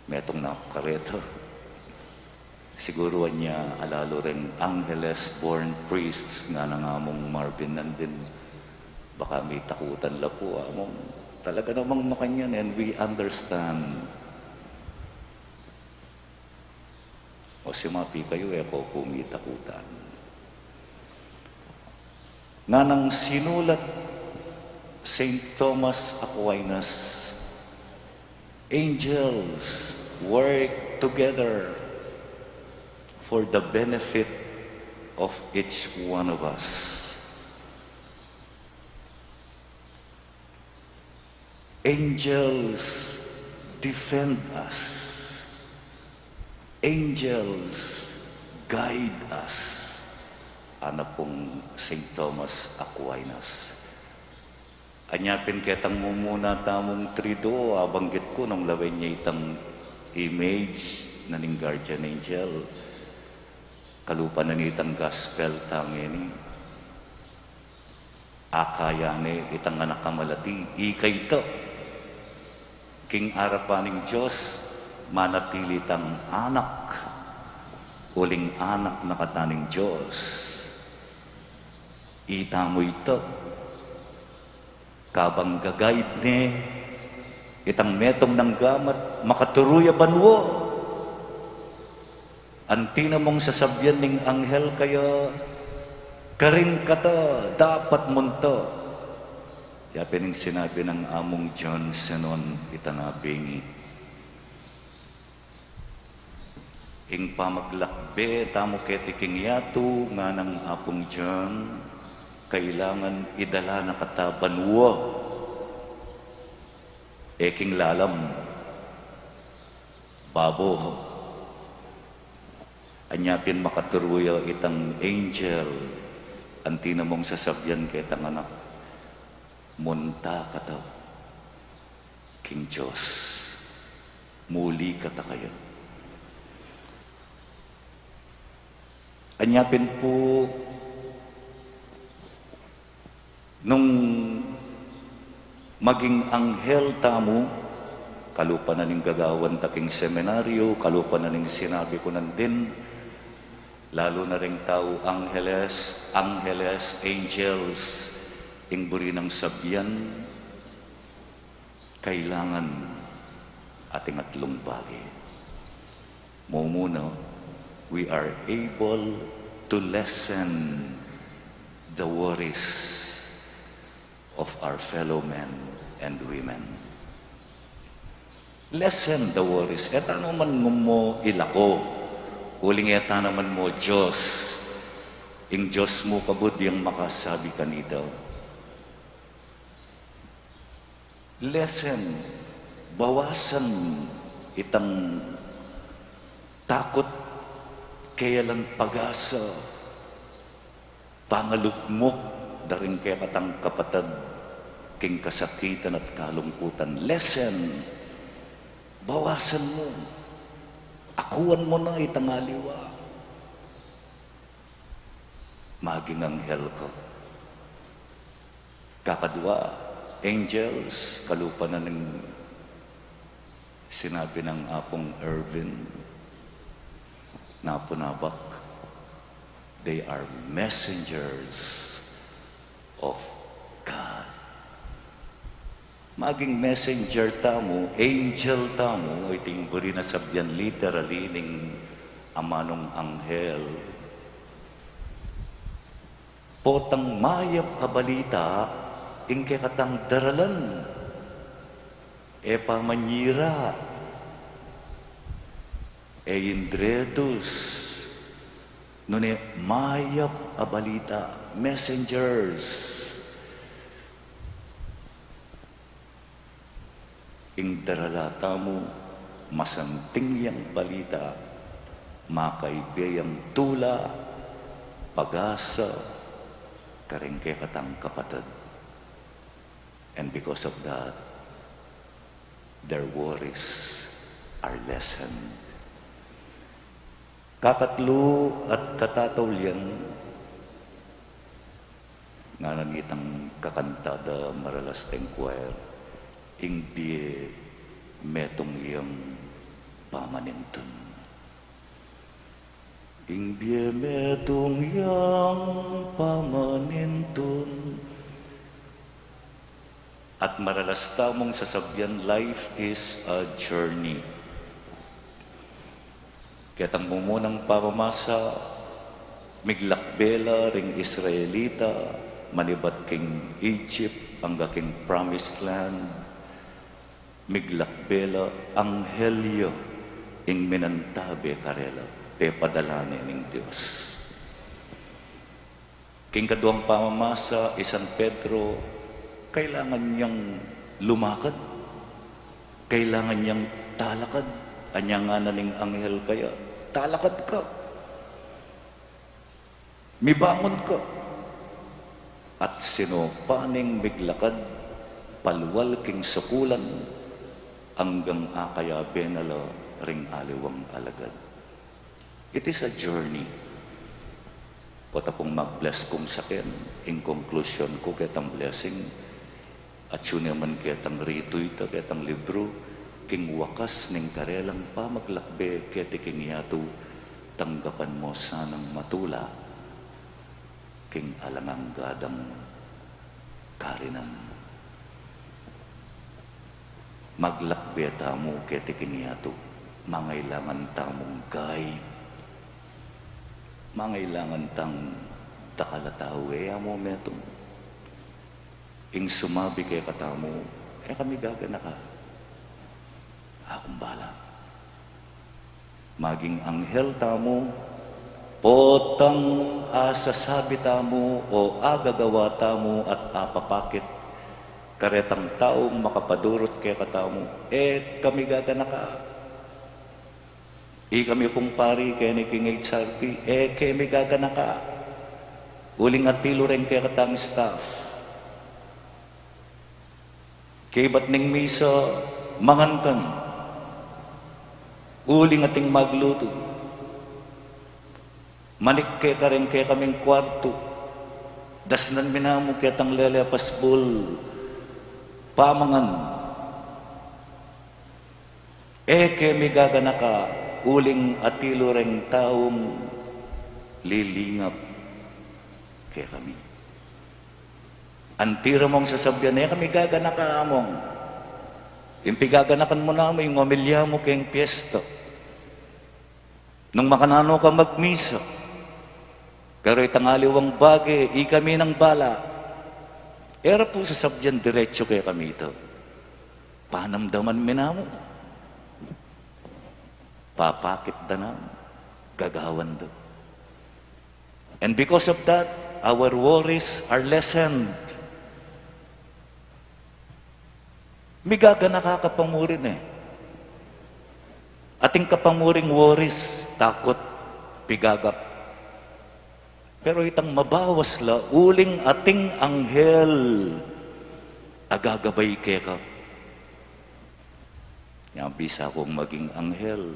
metung na kareta. Siguru anya alalu ring Angeles born priests, ngana nang Among Marvin nandin, baka mitakutan la pu, Among. Talaga namang makanyan, and we understand. O simapi kayu, e ko pu mitakutan. Nganang sinulat Saint Thomas Aquinas, "Angels work together for the benefit of each one of us." Angels defend us. Angels guide us. Ana pung Saint Thomas Aquinas. Anya pin ketang mumuna tamung triduo, abanggit ku nung lawen ya itang image na ning guardian angel. Kalupa na nitang gospel ta ngeni. Akaya ne itang anak a malati, ika ita. King arapan ning Dios, manatili itang anak, uling anak na kata ning Dios. Itamu ita, kabang ga-guide ne itang metung nang gamat, makaturu ya banua. Anti na mung sasabian ning anghel kaya, karing kata dapat munta. Ya pin ing sinabi nang Among John Zenon Itanabengi. Ing pamaglakbe tamu keti king yatu, nganang Apung John, kailangan idala na kata banua. E king lalam, babo. Anya pin makaturu ya itang angel, anti na mung sasabian ketang anak, munta kata king Dios. Muli kata kaya. Anya pin pu, nung maging anghel tamu, kalupa na ning gagawan ta king seminaryo, kalupa na ning sinabi ku nandin, Lalu na ring tau, angeles, angeles, angels, ing buri nang sabian, kailangan ating atlung bage. Mumuna, we are able to lessen the worries of our fellow men and women. Lessen the worries. E ta naman mu ilako. Uling e ta naman mu Dios. Ing Dios mu kabud yang makasabi kanita. Lessen, bawasan itang takut, kaya lang pag-asa, pangalugmok da ring kekatang kapatad king kasakitan at kalungkutan. Lessen, bawasan mu. Akuan mu na itang aliwa. Maging anghel ka. Kakadwa, angels, kalupa na ning sinabi nang Apung Erwin, napunabak, they are messengers of God. Maging messenger tamu, angel tamu, iting buri na sabian literally ning amanung anghel. Potang mayap a balita, ing kekatang daralan, e pamanyira, e indretus, nune mayap a balita, messengers. Ing darala tamu, masanting yang balita, makaibe yang tula, pag-asa, karing kekatang kapatad. And because of that, their worries are lessened. Kakatlu at katataulian, ngana nitang kakanta da maralas teng choir, ing bie metung yang pamanintun. Ing bie metung yang pamanintun. At maralas tamung sasabian, life is a journey. Ketang mumunang pamamasa, miglakbe la ring Israelita, manibat king Egypt, angga king Promised Land, miglakbe la, anghel ya ing minantabe karela, pepadala ne ning Dios. King kaduang pamamasa, i San Pedro, kailangan yang lumakad. Kailangan yang talakad. Anya ngana ning anghel kaya, talakad ka. Mibangun ka. At sinupa ning miglakad, palual king sukulan, anggang akayabe na la ring aliwang alagad. It is a journey. Pota pung mag-bless kung saken, in conclusion ku ketang blessing, at sune man ketang rituita, ketang libru, king wakas ning karelang pamaglakbe keti king yatu, tanggapan mo sanang matula king alang angga dang karinan. Maglakbe tamu keti king yatu, mangailangan tamung guide. Mangailangan tang dakal a tau, e ya mu metung. Ing sumabi kekatamu, e kami gaganaka. Akung bala. Maging anghel tamu, potang asasabi tamu o agagawa tamu at apapakit karetang taung makapadurut kekatamu, e kami gaganaka. Ikami pung pari keni king H R P, e kami gaganaka. Uling atilu reng kekatang staff. Kaybat ning misa, mangan kami. Uling ating maglutu. Manik keka reng kekaming kuartu. Dasnan mi namu ketang lele a pasbul. Pamangan. E kami gaganaka, uling atilu reng taung lilingap kekami. Antira mung sasabian, e kami gaganaka, Among. Ing pigaganakan mu namu ing omilya mu keng piyesta, nung makananu ka magmisa. Pero itang aliwang bage, ikami nang bala. E ra pu sasabian diretsu kekami ita. Panamdaman mi namu. Papakit da namu. Gagawan da. And because of that, our worries are lessened. Migaganaka ka pa mu rin e. Atin ka pa mu ring worries, takut, pigagap. Pero itang mabawas la, uling ating anghel a gagabay keka. Nya bisa kung maging anghel,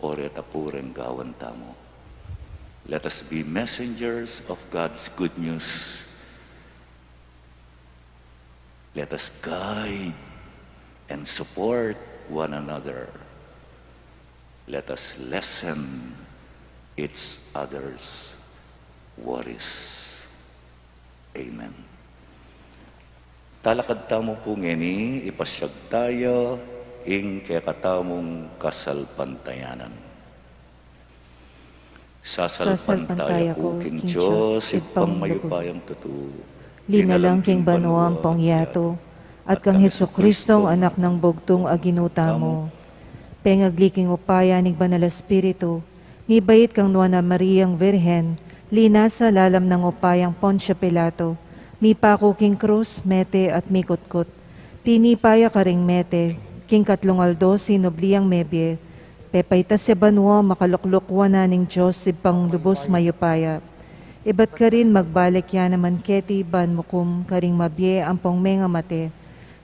o reta pu ring gawan tamu. Let us be messengers of God's good news. Let us guide and support one another. Let us lessen each other's worries. Amen. Talakad tamu pu ngeni, ipasyag taya ing kekatamung kasalpantayanan. Sasalpantaya ku king Dios, Ibpang mayupayang tutu, linalang king banua ampong yatu, at kang Jesucristong Anak nang Bugtung a Ginu tamu. Pengagli king upaya ning Banal Espiritu, mibait kang Nuan a Mariang Virgen, linasa lalam nang upayang Poncio Pilato, mipaku king krus, mete at mikutkut. Tinipa ya karing mete, king katlung aldo sinubli yang mebie, pepaitas ya banua, makalukluk wanan ning Dios Ibpang lubus mayupaya. Ibat karin magbalik ya naman keti ban mukum karing mabie ampong mengamate.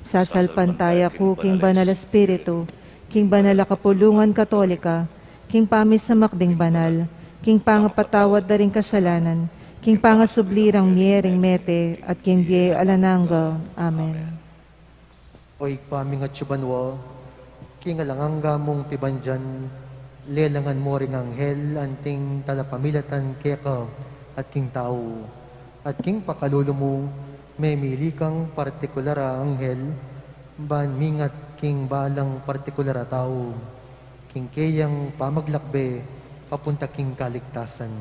Sasalpantaya ku king Banal Espiritu, king banal a kapulungan Katolika, king pamisamak ding banal, king pangapatawad da ring kasalanan, king pangasubli rang mie ring mete, at king bie alang angga. Amen. O Ibpa ming atsu banua, king alang angga mung pibandian, lelangan mu ring anghel anting talapamilatan keka at king tau, at king pakalulu mu, memili kang partikular a anghel ban mingat king balang partikular a tau king keyang pamaglakbe papunta king kaligtasan.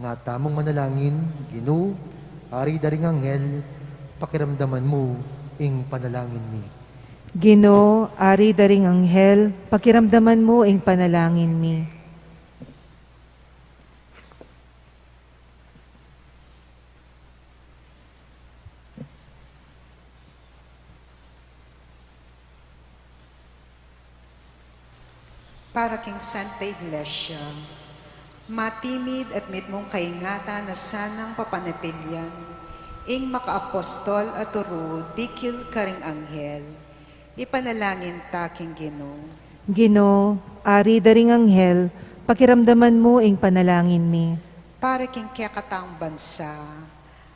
Nga tamung manalangin: Ginu, Ari da ring anghel, pakiramdaman mu ing panalangin mi. Ginu, Ari da ring anghel, pakiramdaman mu ing panalangin mi. Para king Santa Iglesia, matimid at mitmung kaingatan na sanang papanatilian ing makaapostol a turu dikil karing anghel, ipanalangin ta king Ginu. Ginu, Ari da ring anghel, pakiramdaman mu ing panalangin mi. Para king kekatang bansa,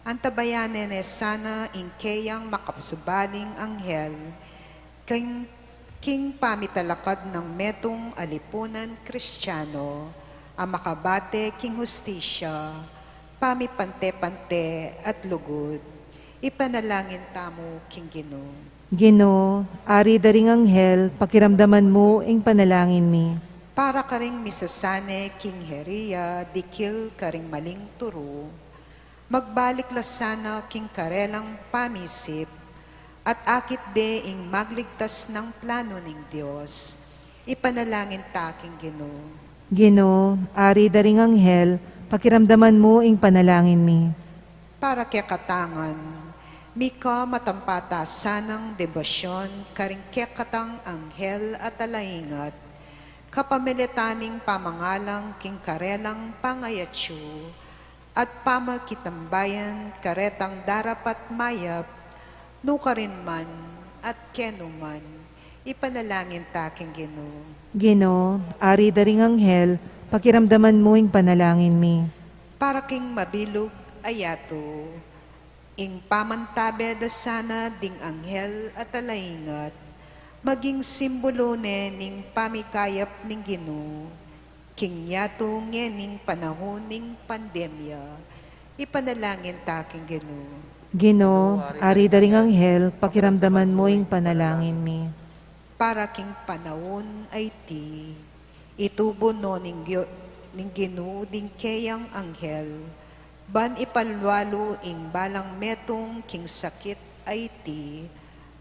antabayanan ne sana ing keyang makapasubaling anghel, king, king pamitalakad nang metung a lipunan Kristiano a makabate king hustisya, pamipante-pante at lugud. Ipanalangin tamu king Ginu. Ginu, Ari da ring anghel, pakiramdaman mu ing panalangin mi. Para karing misasane king heria dikil karing maling turu, magbalik la sana king karelang pamisip, at akit de ing magligtas nang planu ning Dios. Ipanalangin ta king Ginu. Ginu, Ari da ring anghel, pakiramdaman mu ing panalangin mi. Para kekatangan, mika matampa ta sanang debosyon karing kekatang anghel a talaingat, kapamilatan ning pamangalang king karelang pangayatsu, at pamakitambayan karetang darapat mayap, nukarin man at kenu man. Ipanalangin ta king Ginu. Ginu, Ari da ring anghel, pakiramdaman mu ing panalangin mi. Para king mabilug a yatu, ing pamantabe da sana ding anghel a talaingat, maging simbulu ne ning pamikayap ning Ginu, King yatu ngening panahun ning pandemya, ipanalangin ta king Ginu. Ginu, ari da ring anghel, pakiramdaman mu ing panalangin mi. Para king panahun a iti, itubu no ning Gio-, ning Ginu ding keyang anghel, ban ipalwalu ing balang metung king sakit a iti,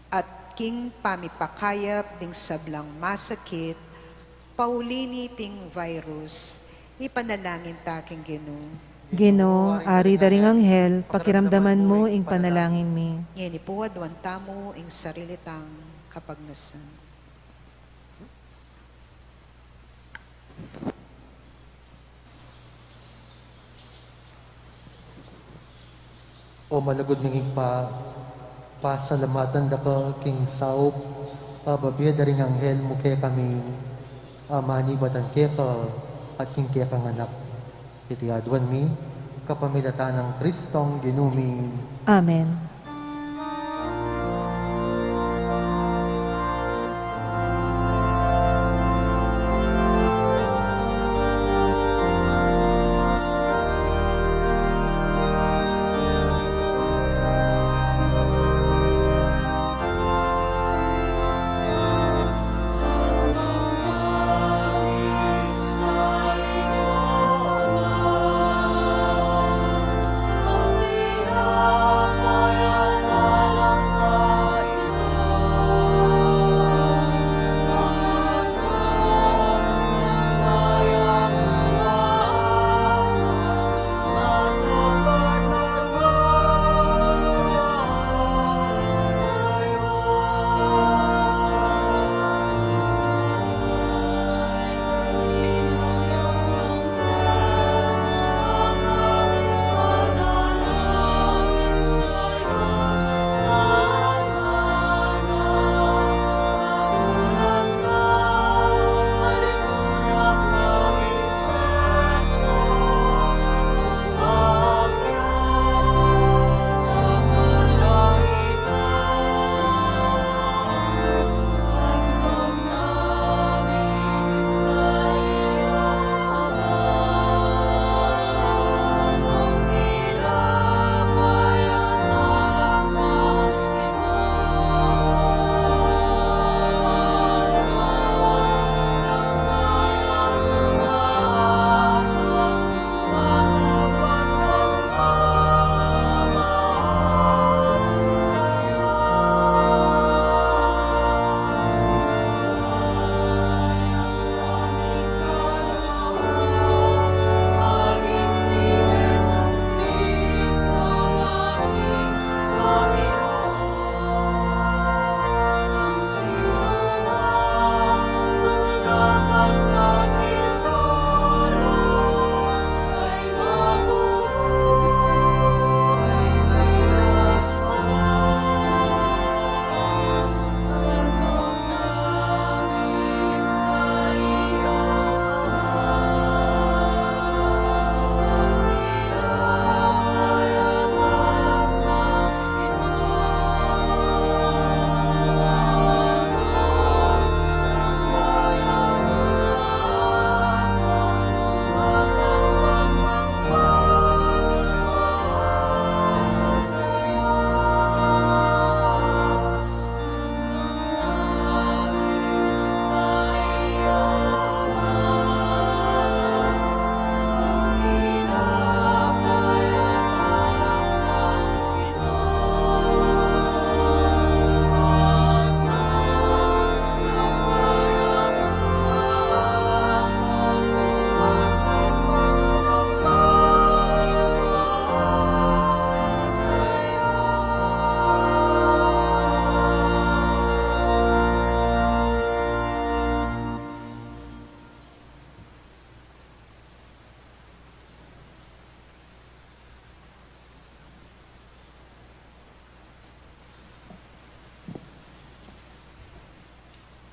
at king pamipakayap ding sablang masakit, pauli niting virus, ipanalangin ta king Ginu. Ginu, ari da ring anghel, pakiramdaman mu ing panalangin mi. Ngeni pu, aduan tamu ing sarili tang kapagnasan. O malugud ming Ibpa, pasalamatan da ka king saup a babie da ring anghel mu kekami, a manibatan keka at king kekang anak. Iti aduan mi, kapamilatan nang Kristong Ginu mi. Amen.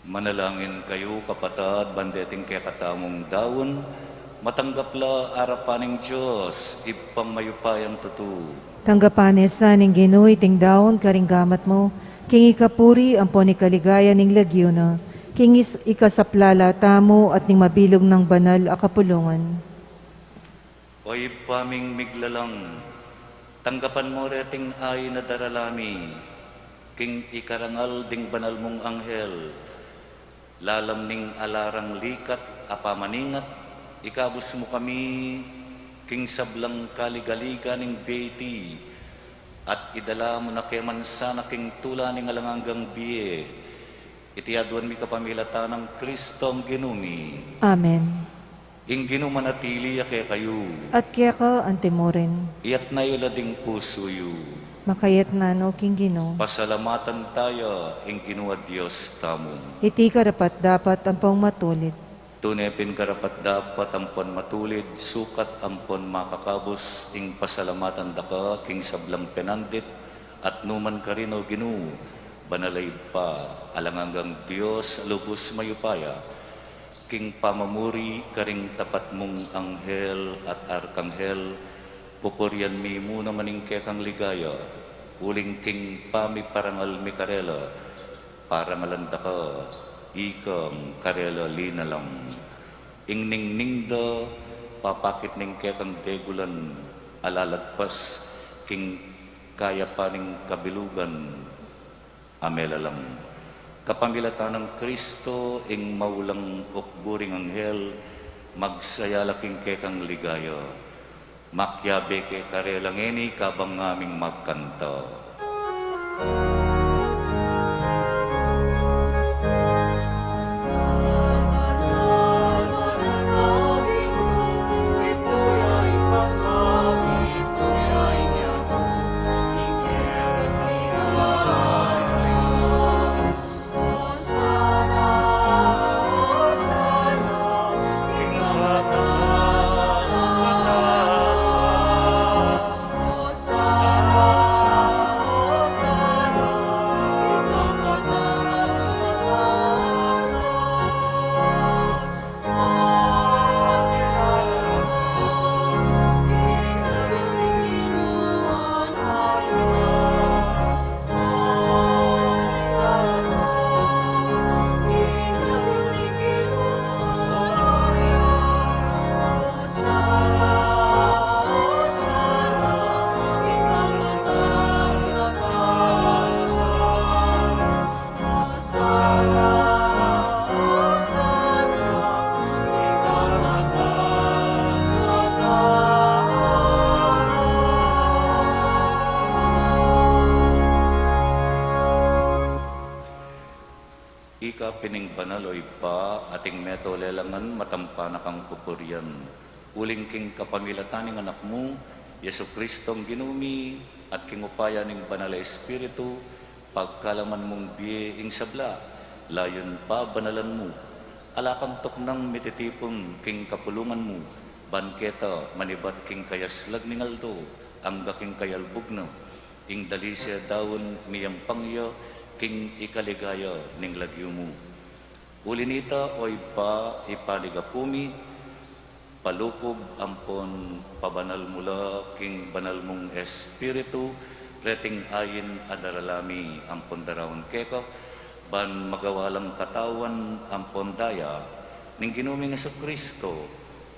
Manalangin kayu, kapatad, ban deting kekatamung daun, matanggap la arapan ning Dios, Ibpang mayupayang tutu. Tanggapan na sa ning Ginu iting daun karing gamat mu, king ikapuri ampon ikaligaya ning lagyu na, King is-, ikasaplala tamu at ning mabilug nang banal a kapulungan. O Ibpa ming miglalang, tanggapan mu reting ain a darala mi king ikarangal ding banal mung anghel. Lalam ning ala rang likat a pamaningat, ikabus mu kami king sablang kaligaligan ning bie iti, at idala mu na ke man sana king tula ning alang anggang bie. Iti aduan mi kapamilatan nang Kristong Ginu mi. Amen. Ing Ginu manatili ya kekayu. At keka antimurin. Iyatas yu la ding pusu yu. Makayatas no king Ginu. Pasalamatan taya ing Ginu a Dios tamu. Iti karapat-dapat ampong matulid. Tune pin karapat-dapat ampon matulid, sukat ampon makakabus ing pasalamatan daka king sablang penandit at nukarin man, O Ginu, banal a Ibpa, alang anggang Dios a lubus mayupaya. King pamamuri karing tapat mung anghel at arkanghel, pupurian mi mu naman ing kekang ligaya, uling king pamiparangal mi karela, parangalan daka ikang karela linalang. Ing ningning da, papakit ning kekang degulan, a lalagpas king kayapan ning kabilugan a melalang. Kapamilatan nang Kristo, ing maulang ukbu ring anghel, magsaya la king kekang ligaya. Makiabe ke karela ngeni kabang ngaming magkanta. Ika pin ing banal, o Ibpa, at ing meto lelangan matampa na kang pupurian. Uling king kapamilatan ning Anak mu, Jesu-Kristong Ginu mi, at king upaya ning Banal a Espiritu, pagkalaman mung bie ing sabla, layun pabanalan mu. Ala kang tuknang mititipun king kapulungan mu, ban keta manibat king kayaslag ning aldo, angga king kayalbug na, ing dalise daun miyampang ya king ikaligaya ning lagyu mu. Uli nita, o Ibpa, ipanyawad mi, palukub ampon pabanal mu la king banal mung Espiritu reting ain a darala mi ampon daraun keka, ban magawa lang katawan ampon daya ning Ginu ming Jesu-Kristo,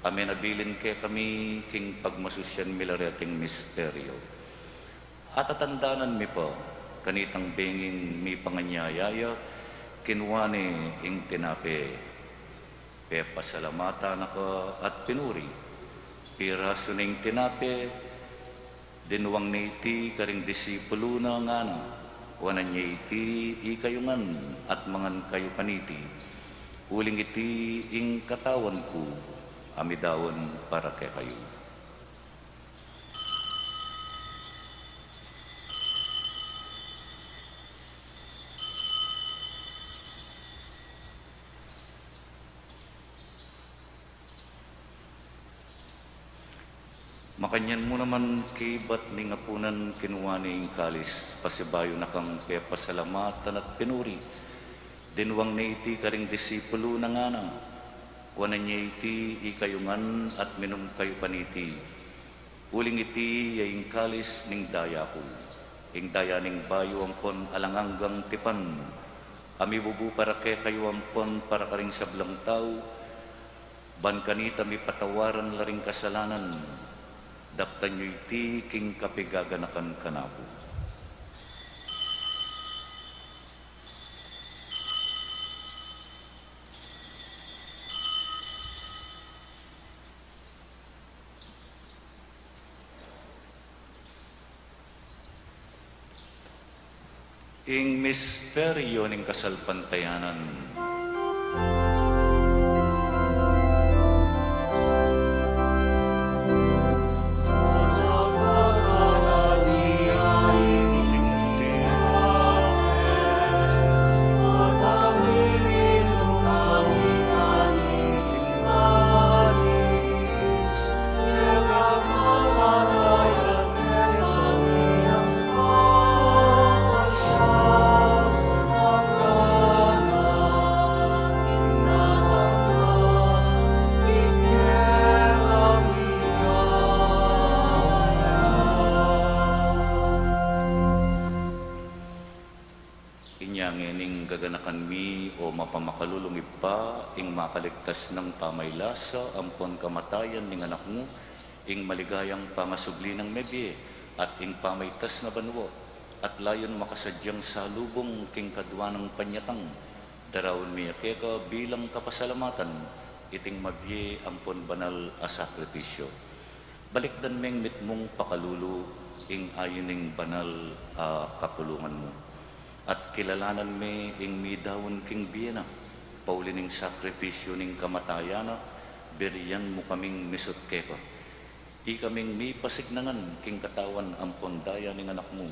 a menabilin kekami king pagmasusian mi la reting misteryo. Atatandanan mi pa, kanitang benging mipanganyaya ya, kinua ne ing tinape, pepasalamatan na ka at pinuri, pirasu ne ing tinape, dinwang ne iti karing disipulu na, ngana, kuanan ye iti ikayu ngan at mangan kayu kaniti, uling iti ing katawan ku a midaun para kekayu. Makanyan mu naman kibat ning apunan, kinua ne ing kalis, pasibayu na kang pepasalamatan at pinuri, dinwang ne iti karing disipulu na, ngana, kuanan ye iti ikayu ngan at minum kayu kaniti, uling iti ya ing kalis ning daya ku, ing daya ning bayu ampon alang anggang tipan, a mibubu para kekayu ampon para karing sablang tau, ban kanita mipatawaran la ring kasalanan. Daptan yu iti king kapigaganakan kanaku. Ing misteryo ning kasalpantayanan. Inya ngening gaganakan mi, o mapamakalulung Ibpa, ing makaligtas nang pamaylasa ampon kamatayan ning Anak mu, ing maligayang pangasubli nang mebie, at ing pamaitas na banua, at layun makasadyang salubung king kadua nang panyatang, daraun mi ya keka bilang kapasalamatan iting mabie ampon banal a sakripisyo. Balikdan meng mitmung pakalulu ing ayu ning banal a kapulungan mu. At kilalanan me ing midaun king bie na, pauli ning sakripisyu ning kamatayan na, birian mu kaming misut keka. Ikaming mipasignangan king katawan ampon daya ning Anak mu,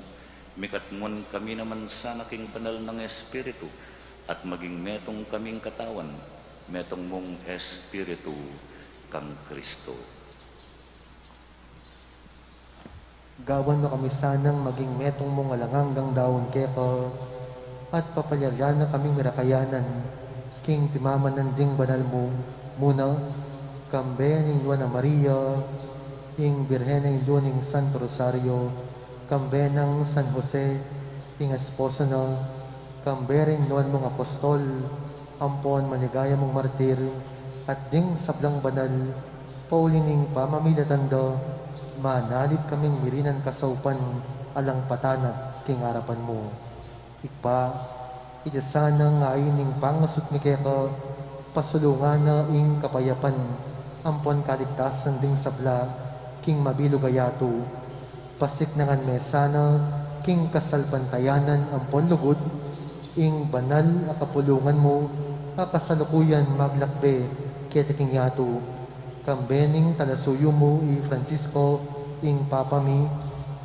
mikatmuan kami naman sana king banal nang Espiritu, at maging metung kaming katawan, metung mung Espiritu kang Kristo. Gawan mu kami sanang maging metung mung alang anggang daun keka, at papalyarian na kaming mirakayanan, king pimamanan ding banal mu, muna, kambe ning Nuan a Maria, ing Birhen a indu ning Santo Rosario, kambe nang San Jose, ing esposo na, kambe ring nuan mung apostol, ampon maligaya mung martir, at ding sablang banal, pauli ning pamamilatan da, manalit kaming mirinan kasaupan alang patanag king arapan mu. Ibpa, iti sanang ain ning pangasut mi keka, pasulungan na ing kapayapan, ampon kaligtasan ding sabla, king mabilug a yatu. Pasignangan me sana, king kasalpantayanan ampon lugud, ing banal a kapulungan mu, a kasalukuyan maglakbe, keti king yatu. Kambe ning talasuyu mu i Francisco, ing Papa mi,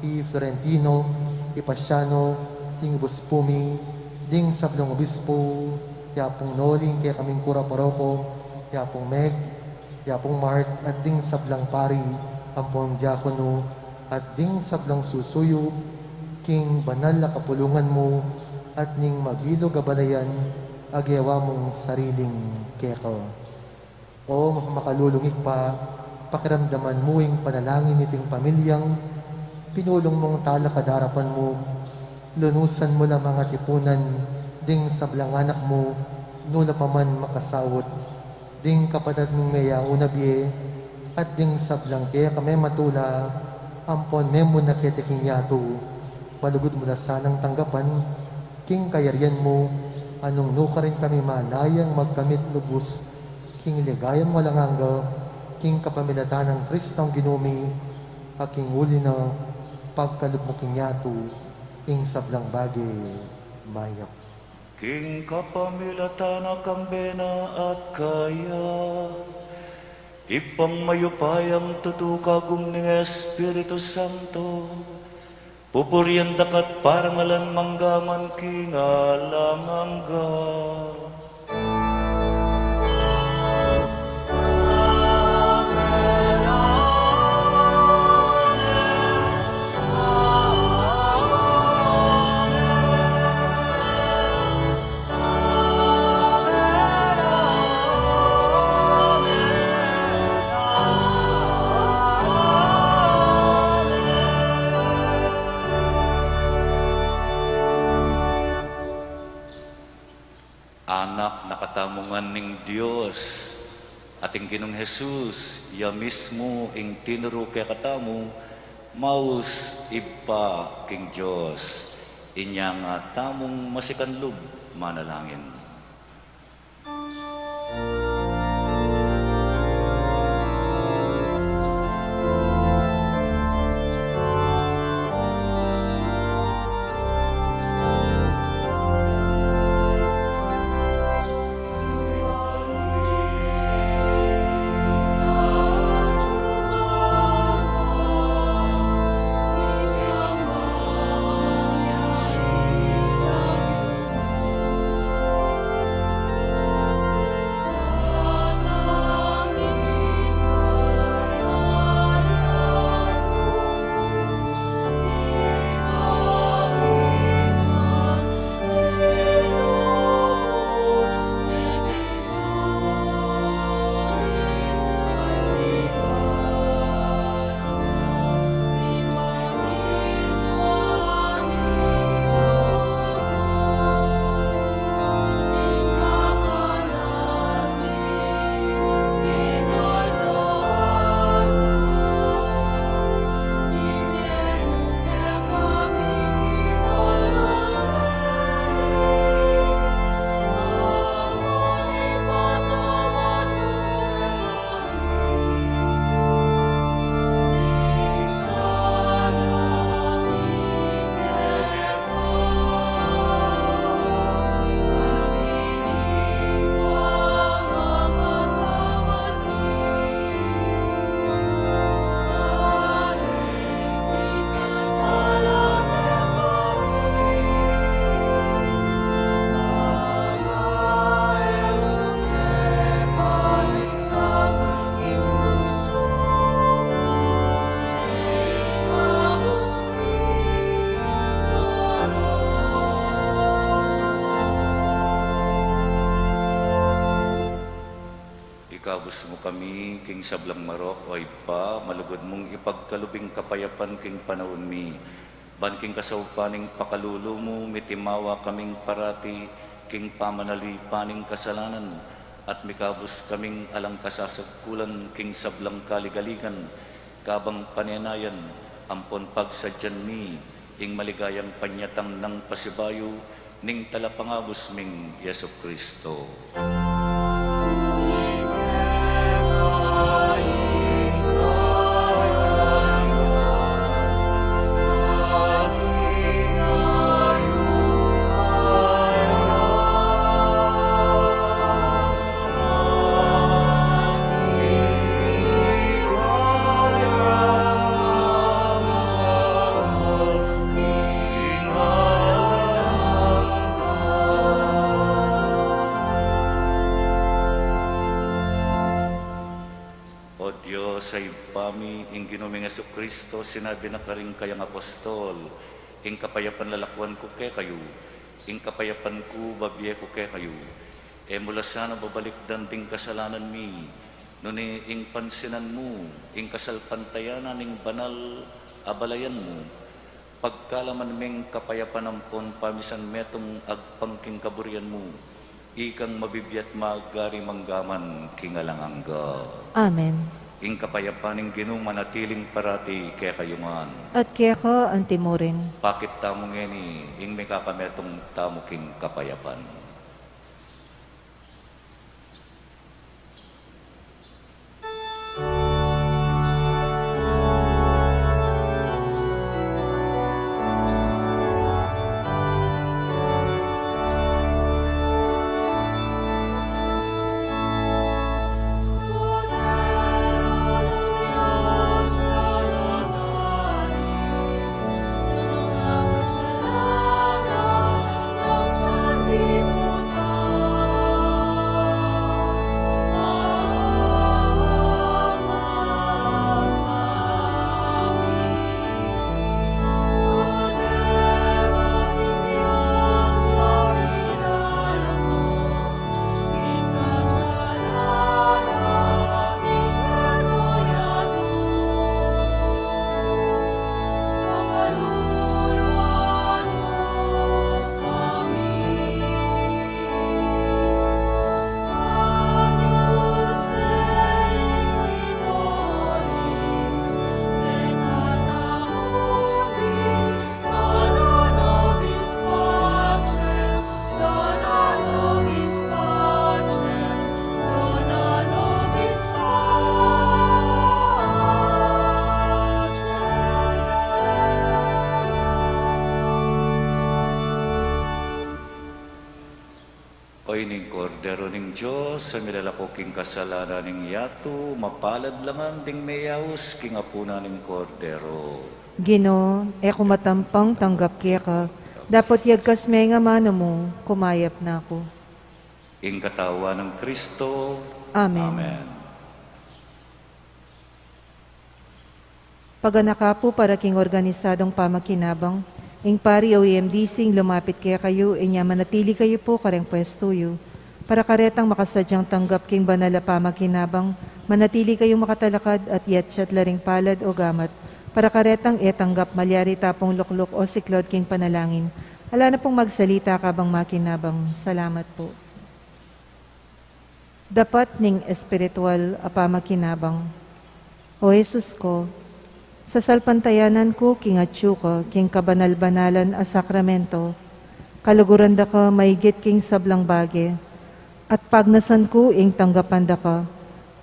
i Florentino, i Pasiano, ing obispu mi, ding sablang obispu, i Apung Noli, ing kekaming kura paroko, i Apung Meg, i Apung Mark, at ding sablang pari, ampon diakono, at ding sablang susuyu, king banal a kapulungan mu, at ning mabilug a balayan, a gewa mung sariling keka. O mapamakalulung Ibpa, pakiramdaman mu ing panalangin niting pamilyang pinulung mung talakad arapan mu, lunusan mu la mang atipunan ding sablang anak mu, nanu pa man makasaut, ding kapatad mung meyangu na bie, at ding sablang keka mematula, ampon memuna keti king yatu, malugud mu la sanang tanggapan, king kayarian mu, a nung nukarin kami manayang magkamit lubus, king ligaya mung alang angga, king kapamilatan nang Kristong Ginu mi, a king uli na, pagkalub mu king yatu, ing sablang bage, mayap. King kapamilatan na kambe na at kaya, Ibpang mayupayang tutu kagum ning Espiritu Santo, pupurian da ka at parangalan mangga man king alang angga. Ngan ning Dios, at ing Ginung Jesus, ya mismu ing tinuru kekatamu, maus Ibpa king Dios, inya nga tamung masikan lub manalangin. Ikabus mu kami king sablang marok, o Ibpa, malugud mung ipagkalub ing kapayapan king panaun mi. Ban king kasaupan ning pakalulu mu, mitimawa kaming parati king pamanalipan ning kasalanan, at mikabus kaming alang kasasagkulan king sablang kaligaligan, kabang panenayan ampon pagsadyan mi ing maligayang panyatang nang pasibayu ning Talapangabus ming Jesucristo. O Dios a Ibpa mi, ing Ginu ming Jesucristo, sinabi na karing kayang apostol, ing kapayapan lalakwan ku kekayu, ing kapayapan ku babie ku kekayu. E mu la sana babalikdan ding kasalanan mi, nune ing pansinan mu ing kasalpantayanan ning banal a balayan mu, pagkalaman ming kapayapan ampon pamisan metung agpang king kaburian mu, ikang mabibie at magari mangga man king alang angga. Amen. Ing kapayapan ning Ginu manatiling parati kekayu ngan. At keka antimurin. Pakit tamu ngeni ing mikakametung tamu king kapayapan. Ning Kordero ning Dios, a milalako king kasalanan ning yatu, mapalad la ngan ding meyaus king apunan ning Kordero. Ginu, e ku matampang tanggap keka, dapot yagkas me ing amanu mu, kumayap na ku. Ing katawan nang Kristo. Amen. Amen. Paganaka pu para king organisadong pamakinabang, ing pari o E M D C ing lumapit kekayu, inya manatili kayu pu kareng pwestu yu. Para karetang makasadyang tanggap king banal a pamakinabang, manatili kayung makatalakad at yatsat la ring palad o gamat. Para karetang e tanggap malyari tapung lukluk o siklaud king panalangin. Ala na pung magsalita kabang makinabang. Salamat pu. Dapat ning espiritual a pamakinabang. O Jesus ku, sasalpantayanan ku king atyu ka king kabanal-banalan a sakramento, kaluguran da ka maigit king sablang bage, at pagnasan ku ing tanggapan da ka.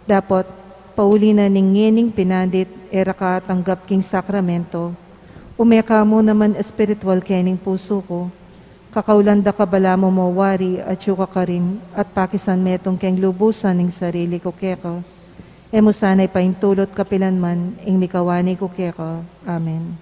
Dapot, pauli na ning ngening pinandit e ra ka atanggap king sakramento, ume ka mu naman espiritual kening pusu ku. Kakaulan da ka balamu mo wari, atyu ka karin, at pakisan metung keng lubusan ing sarili ku keka. E mu sana ipaintulut kapilan man ing mikawani ku keka. Amen.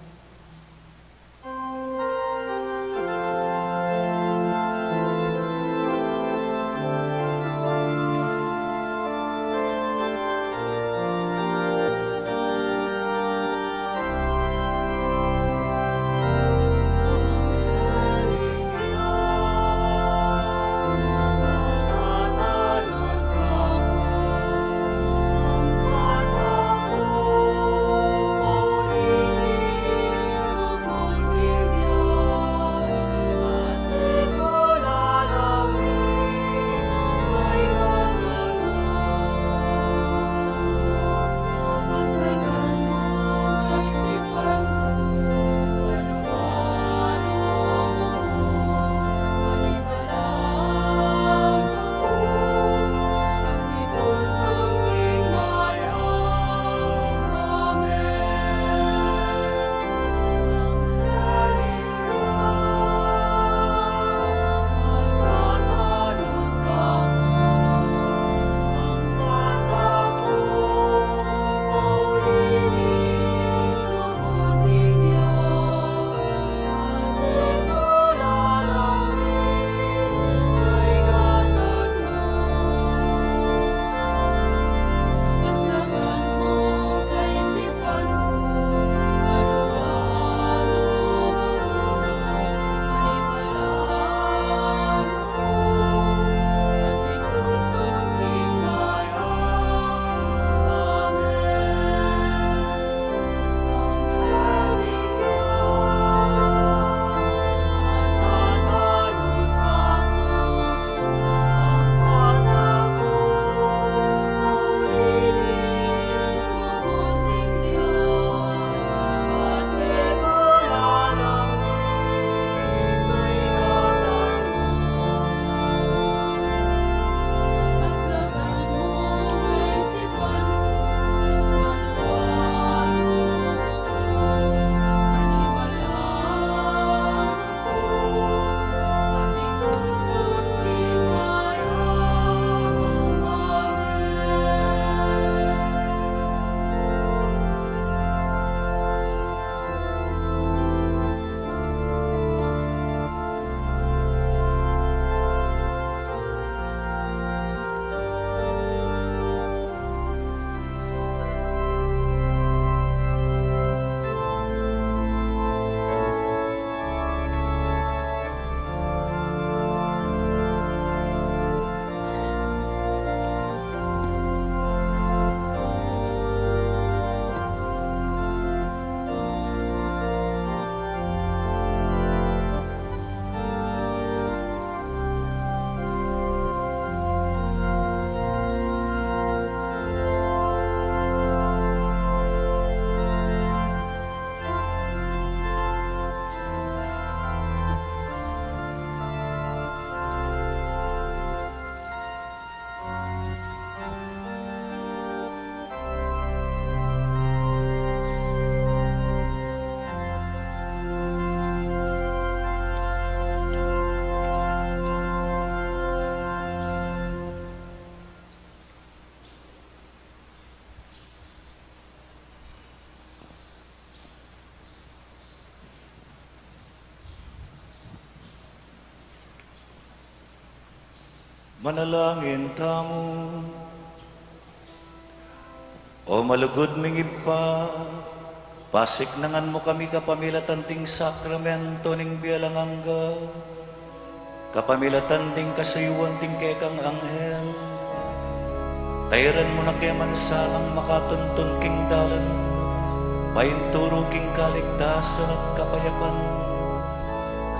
Manalangin tamu. O malugud ming Ibpa, pasiknangan mu kami kapamilatan ding sakramento ning bie alang angga, kapamilatan ding kasuyuan ding kekang anghel. Tairan mu na ke man sanang makatuntun king dalan painturu king kaligtasan at kapayapan,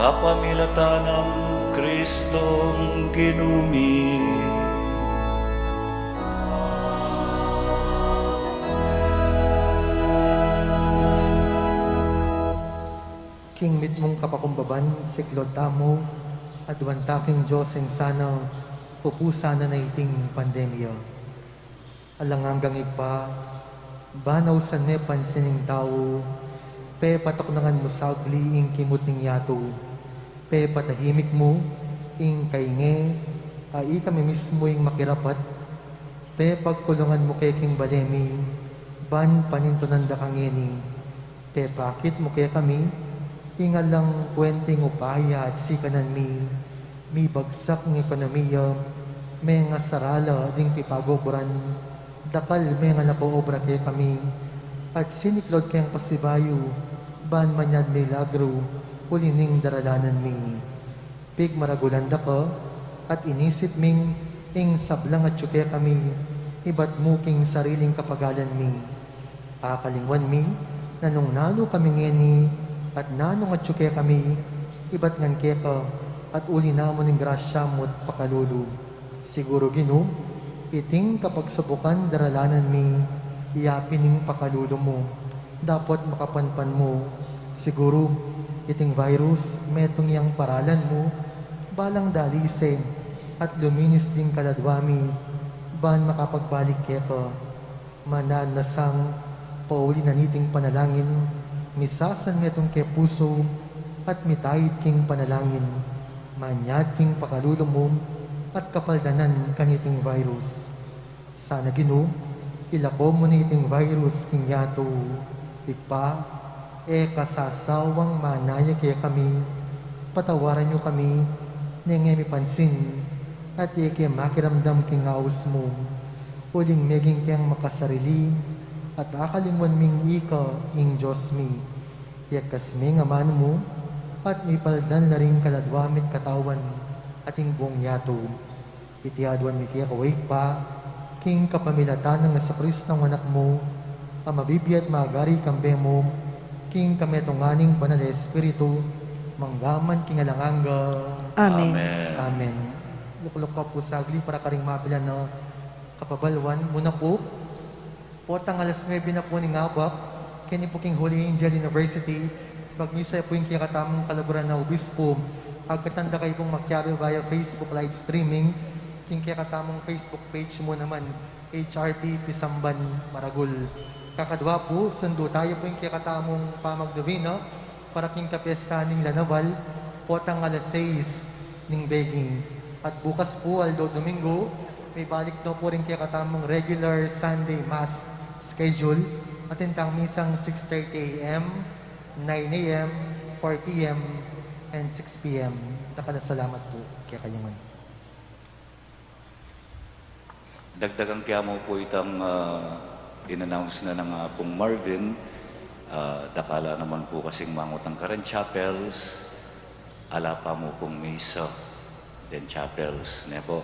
kapamilatan nang Kristong Ginu mi. King mitmung kapakumbaban, siklaud tamu, aduan ta king Dios ing sana pupusan na iting pandemya. Alang anggang Ibpa, ban ausan me pansin ing tau, pepataknangan mu sagli ing kimut ning yatu, pepatahimik mu ing kainge a ikami mismu ing makirapat, pepagkulungan mu ke king bale mi, ban panintunan da kang ngeni. Pepakit mu kekami ing alang kwenteng upaya at sikanan mi, mibagsak ing ekonomiya, mengasarala ding pipagobran, dakal menganakaobra kekami, at siniklaud keng pasibayu, ban manyad milagru uli ning daralanan mi. Pigmaragulan da ka, at inisip ming ing sablang atyu kekami, ibat mu king sariling kapagalan mi. Akalingwan mi na nung nanu kami ngeni, at nanung atyu kekami, ibat ngan keka, at uli na mu ning grasya mu't pakalulu. Siguru, Ginu, iting kapagsubukan daralanan mi, iya pin ing pakalulu mu, dapot makapanpan mu. Siguru, iting virus, metung yang paralan mu, balang dalise, at luminis ding kaladwa mi, ban makapagbalik keka. Mananu na sang pauli na niting panalangin, misasan metung ke pusu, at mitaid king panalangin, manyad king pakalulu mu, at kapaldanan kaniting virus. Sana, Ginu, ilako mu na iting virus king yatu. Ibpa, e ka sasawang manaya kekami, patawaran yu kami, neng e mi pansin, at e ke makiramdam king aus mu. Uling meging keng makasarili, at akalingwan ming ika ing Dios mi. Iyakas me ing amanu mu, at mipaldan la ring kaladwa mi't katawan, at ing buung yatu. Iti aduan mi keka, o Ibpa, king kapamilatan nang Jesucristo a Anak mu, a mabibie at magari kambe mu, king kametungan ning Banal a Espiritu, mangga man king alang angga. Amen. Amen. Amen. Lukluk ka pu sagli para karing mapilan a kapabaluan. Muna pu, potang alas nuebe na pu ning abak, keni pu king Holy Angel University, magmisa pu ing kekatamung kaluguran a obispo. Agkatan da kayu pung makiabe via Facebook live streaming, king kekatamung Facebook page mu naman, H R P Pisamban Maragul. Kakadwa pu, sundu tayu pu ing kekatamung pamagdobina, para king kapiyesta ning lanaval, potang alas sais ning begi. At bukas pu, aldo Domingo, mibalik na pu ring kekatamung regular Sunday Mass schedule, atin tang misang six thirty A M, nine A M, four P M, and six P M. Dakal a salamat pu kekayu ngan. Dagdagan ke mu pu itang, ah, in-announce na nang Apung Marvin, ah, dakal la naman pu kasing mangutang karing chapels, ala pa mu pung misa deng chapels, ne pu.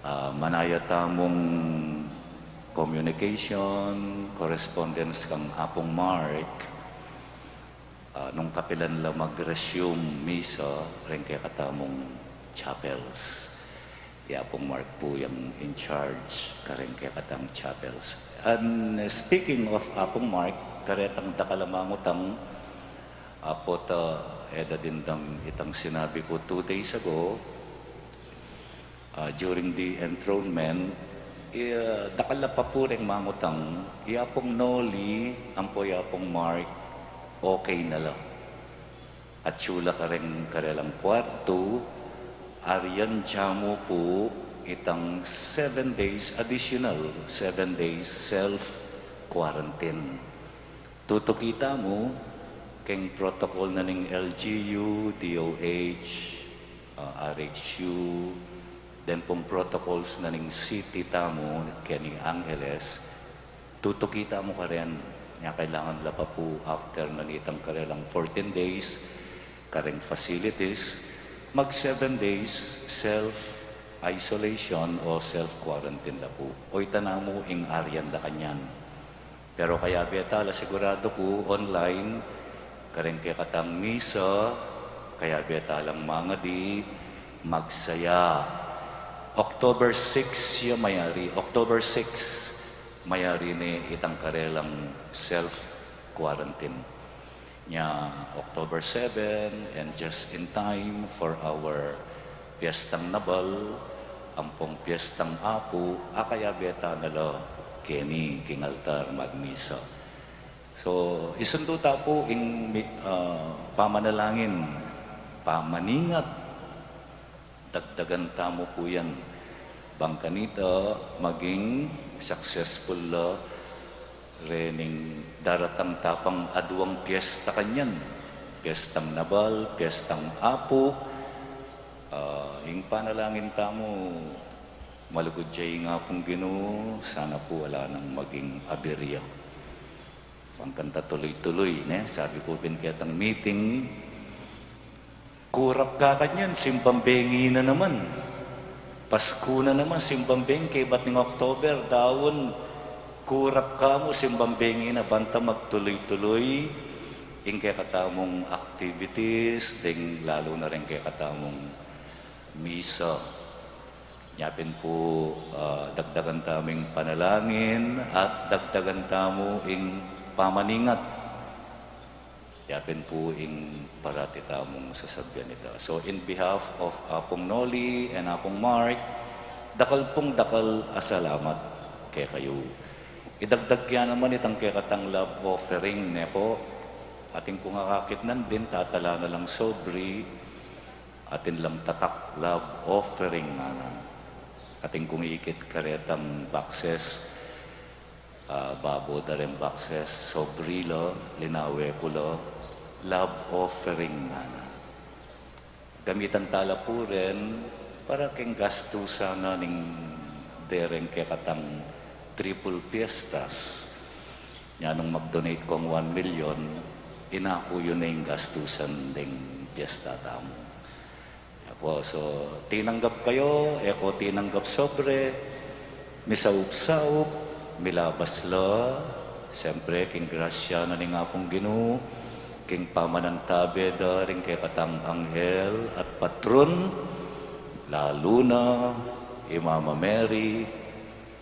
Ah, manaya tamung communication, correspondence kang Apung Mark, ah, nung kapilan la mag-resume misa reng kekatamung chapels. I Apung Mark pu yang in charge kareng kekatamung chapels. And speaking of Apung Mark, karetang dakal a mangutang, apo ta, e da dimdam itang sinabi ku two days ago, ah, during the enthronement, i, ah, dakal la pa pu reng mangutang, i Apung Noli ampo i Apung Mark, okay na la. Atyu la kareng karelang kuartu, arian ya mu pu itang seven days, additional seven days self-quarantine. Tutuki tamu keng protocol na ning L G U, D O H, ah, R H U, Deng pung protocols na ning city tamu keni Angeles, tutuki tamu karen. Nya kailangan la pa pu after na nitang karelang fourteen days kareng facilities, mag seven days self-isolation o self-quarantine la pu. Oytan na mu ing arian da kanyan. Pero kayabe ta la, sigurado ku online kareng kekatang misa, kayabe ta lang mangadi, magsaya. October six ya mayari, October six mayari ne itang karelang self-quarantine. Nya October seven, and just in time for our Piestang Nabal, ampong Piestang Apu, akayabe ta na la keni king altar magmisa. So, isundu ta pu ing mi-, ah, pamanalangin, pamaningat, dagdagan tamu pu yan. Bang kanita, maging successful la rening daratang tapang aduang piesta kanyan. Piestang Nabal, Piestang Apu. Ah, ing panalangin tamu, malugud ya ing Apung Ginu, sana pu ala nang maging aberya. Bang kanita tuloy-tuloy, ne? Sabi ku pin ketang meeting, kurap ka kanyan, simbang bengi na naman. Pasku na naman, simbang bengi, kaybat ning October, daun, kurap ka mu, simbang bengi na, banta magtuloy-tuloy ing kekatamung activities, ding lalu na ring kekatamung misa. Nya pin pu, ah, dagdagan tamu ing panalangin at dagdagan tamu ing pamaningat. Nya pin pu ing parati tamung sasabian ita. So, in behalf of Apung Noli and Apung Mark, dakal pung dakal a salamat kekayu. Idagdag ke naman itang kekatang love offering, ne pu? Atin kung akakit nandin, tatala na lang sobre, atin lang tatak love offering ngana. Atin kung ikit karetang boxes, ah, babo da reng boxes, sobre la, linawe ku la, love offering ngana. Gamitan ta la pu ren para king gastusan na ning dereng kekatang triple fiestas. Nya nung mag-donate kong one million, inaku yu na ing gastusan ding fiesta tamu. Apo, so, tinanggap kayu, e ko tinanggap sobre, misaup-saup, milabas la, siyempre, king grasya na ning Apung Ginu, king pamanantabe da ring kekatang anghel at patron, lalu na i Mama Mary,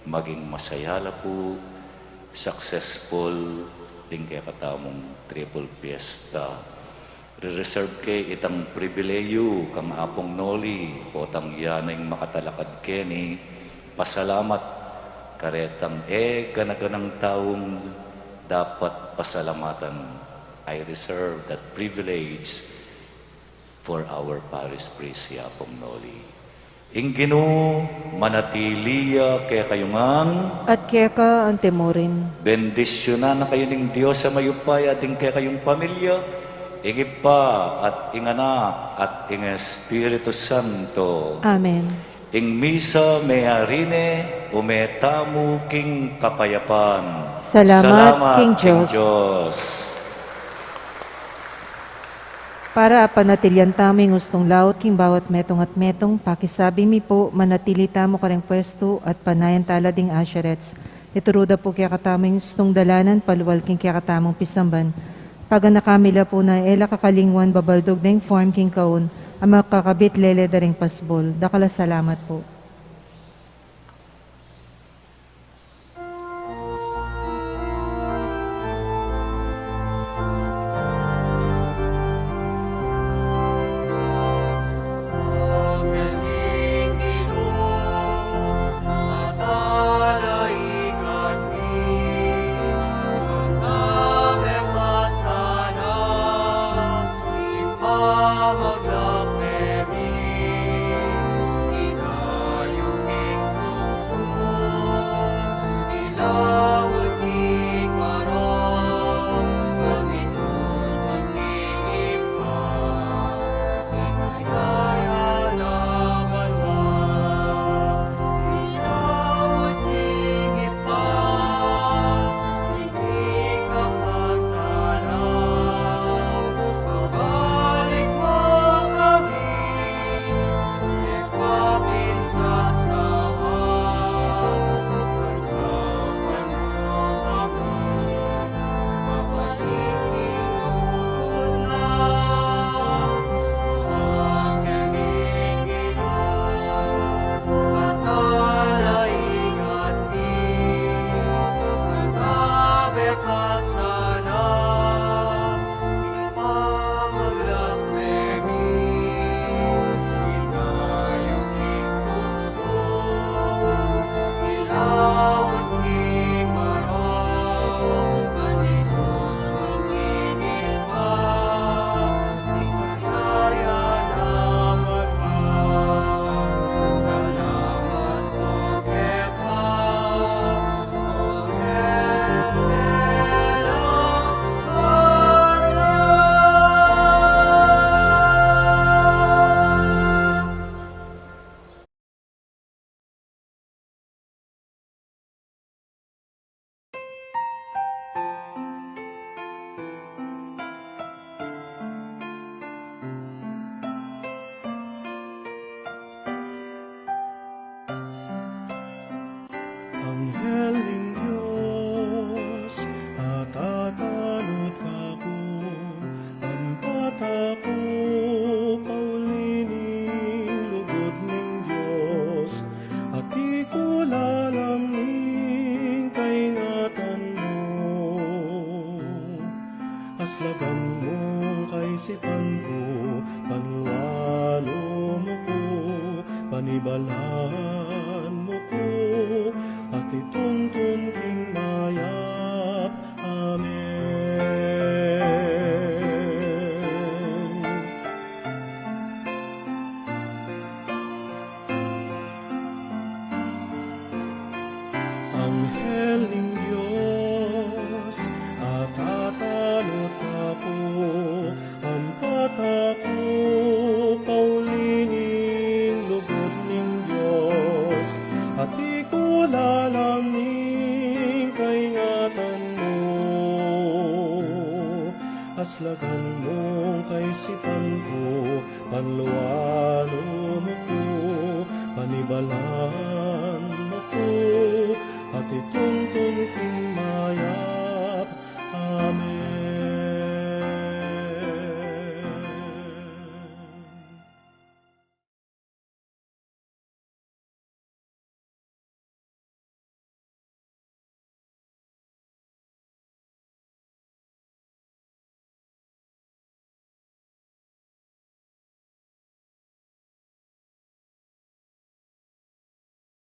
maging masaya la pu, successful ding kekatamung triple fiesta. Re-reserve ke itang pribilehiyu kang Apung Noli, potang ya na ing makatalakad keni, pasalamat karetang e gana-ganang taung dapat pasalamatan. I reserve that privilege for our parish priest, i Apung Noli. Ing Ginu manatili ya kekayu ngan. At keka antimurin. Bendisyunan na kayu ning Dios a mayupaya, ding kekayung pamilya, ing Ibpa at ing Anak at ing Espiritu Santo. Amen. Ing misa meyari ne, ume tamu king kapayapan. Salamat king Dios. Para apanatilian tamu ing ustung laut king bawat metung at metung, pakisabi mi pu, manatili tamu kareng pwestu at panayan tala ding usherettes. Ituru da pu kekatamu ing ustung dalanan palual king kekatamung pisamban. Paganaka mi la pu na e la kakalingwan babaldug deng form king kaun a makakabit lele da ring pasbul. Dakal a salamat pu. Tatanut ka ku, ampat aku pauli ning lugud ning Dios, atiu ku lalam ning kaingatan mu. Aslagan mung kaisipan ku, panlualu mu ku, panibalan mu ku, at ituntun king mayap. Amen. Anghel ning Dios, atatanut aku, ampat aku pauli ning lugud ning Dios, atiu ku lalam ning kaingatan mu. Aslagan mung kaisipan ku, panlualu mu ku, panibalan mu ku, at ituntun king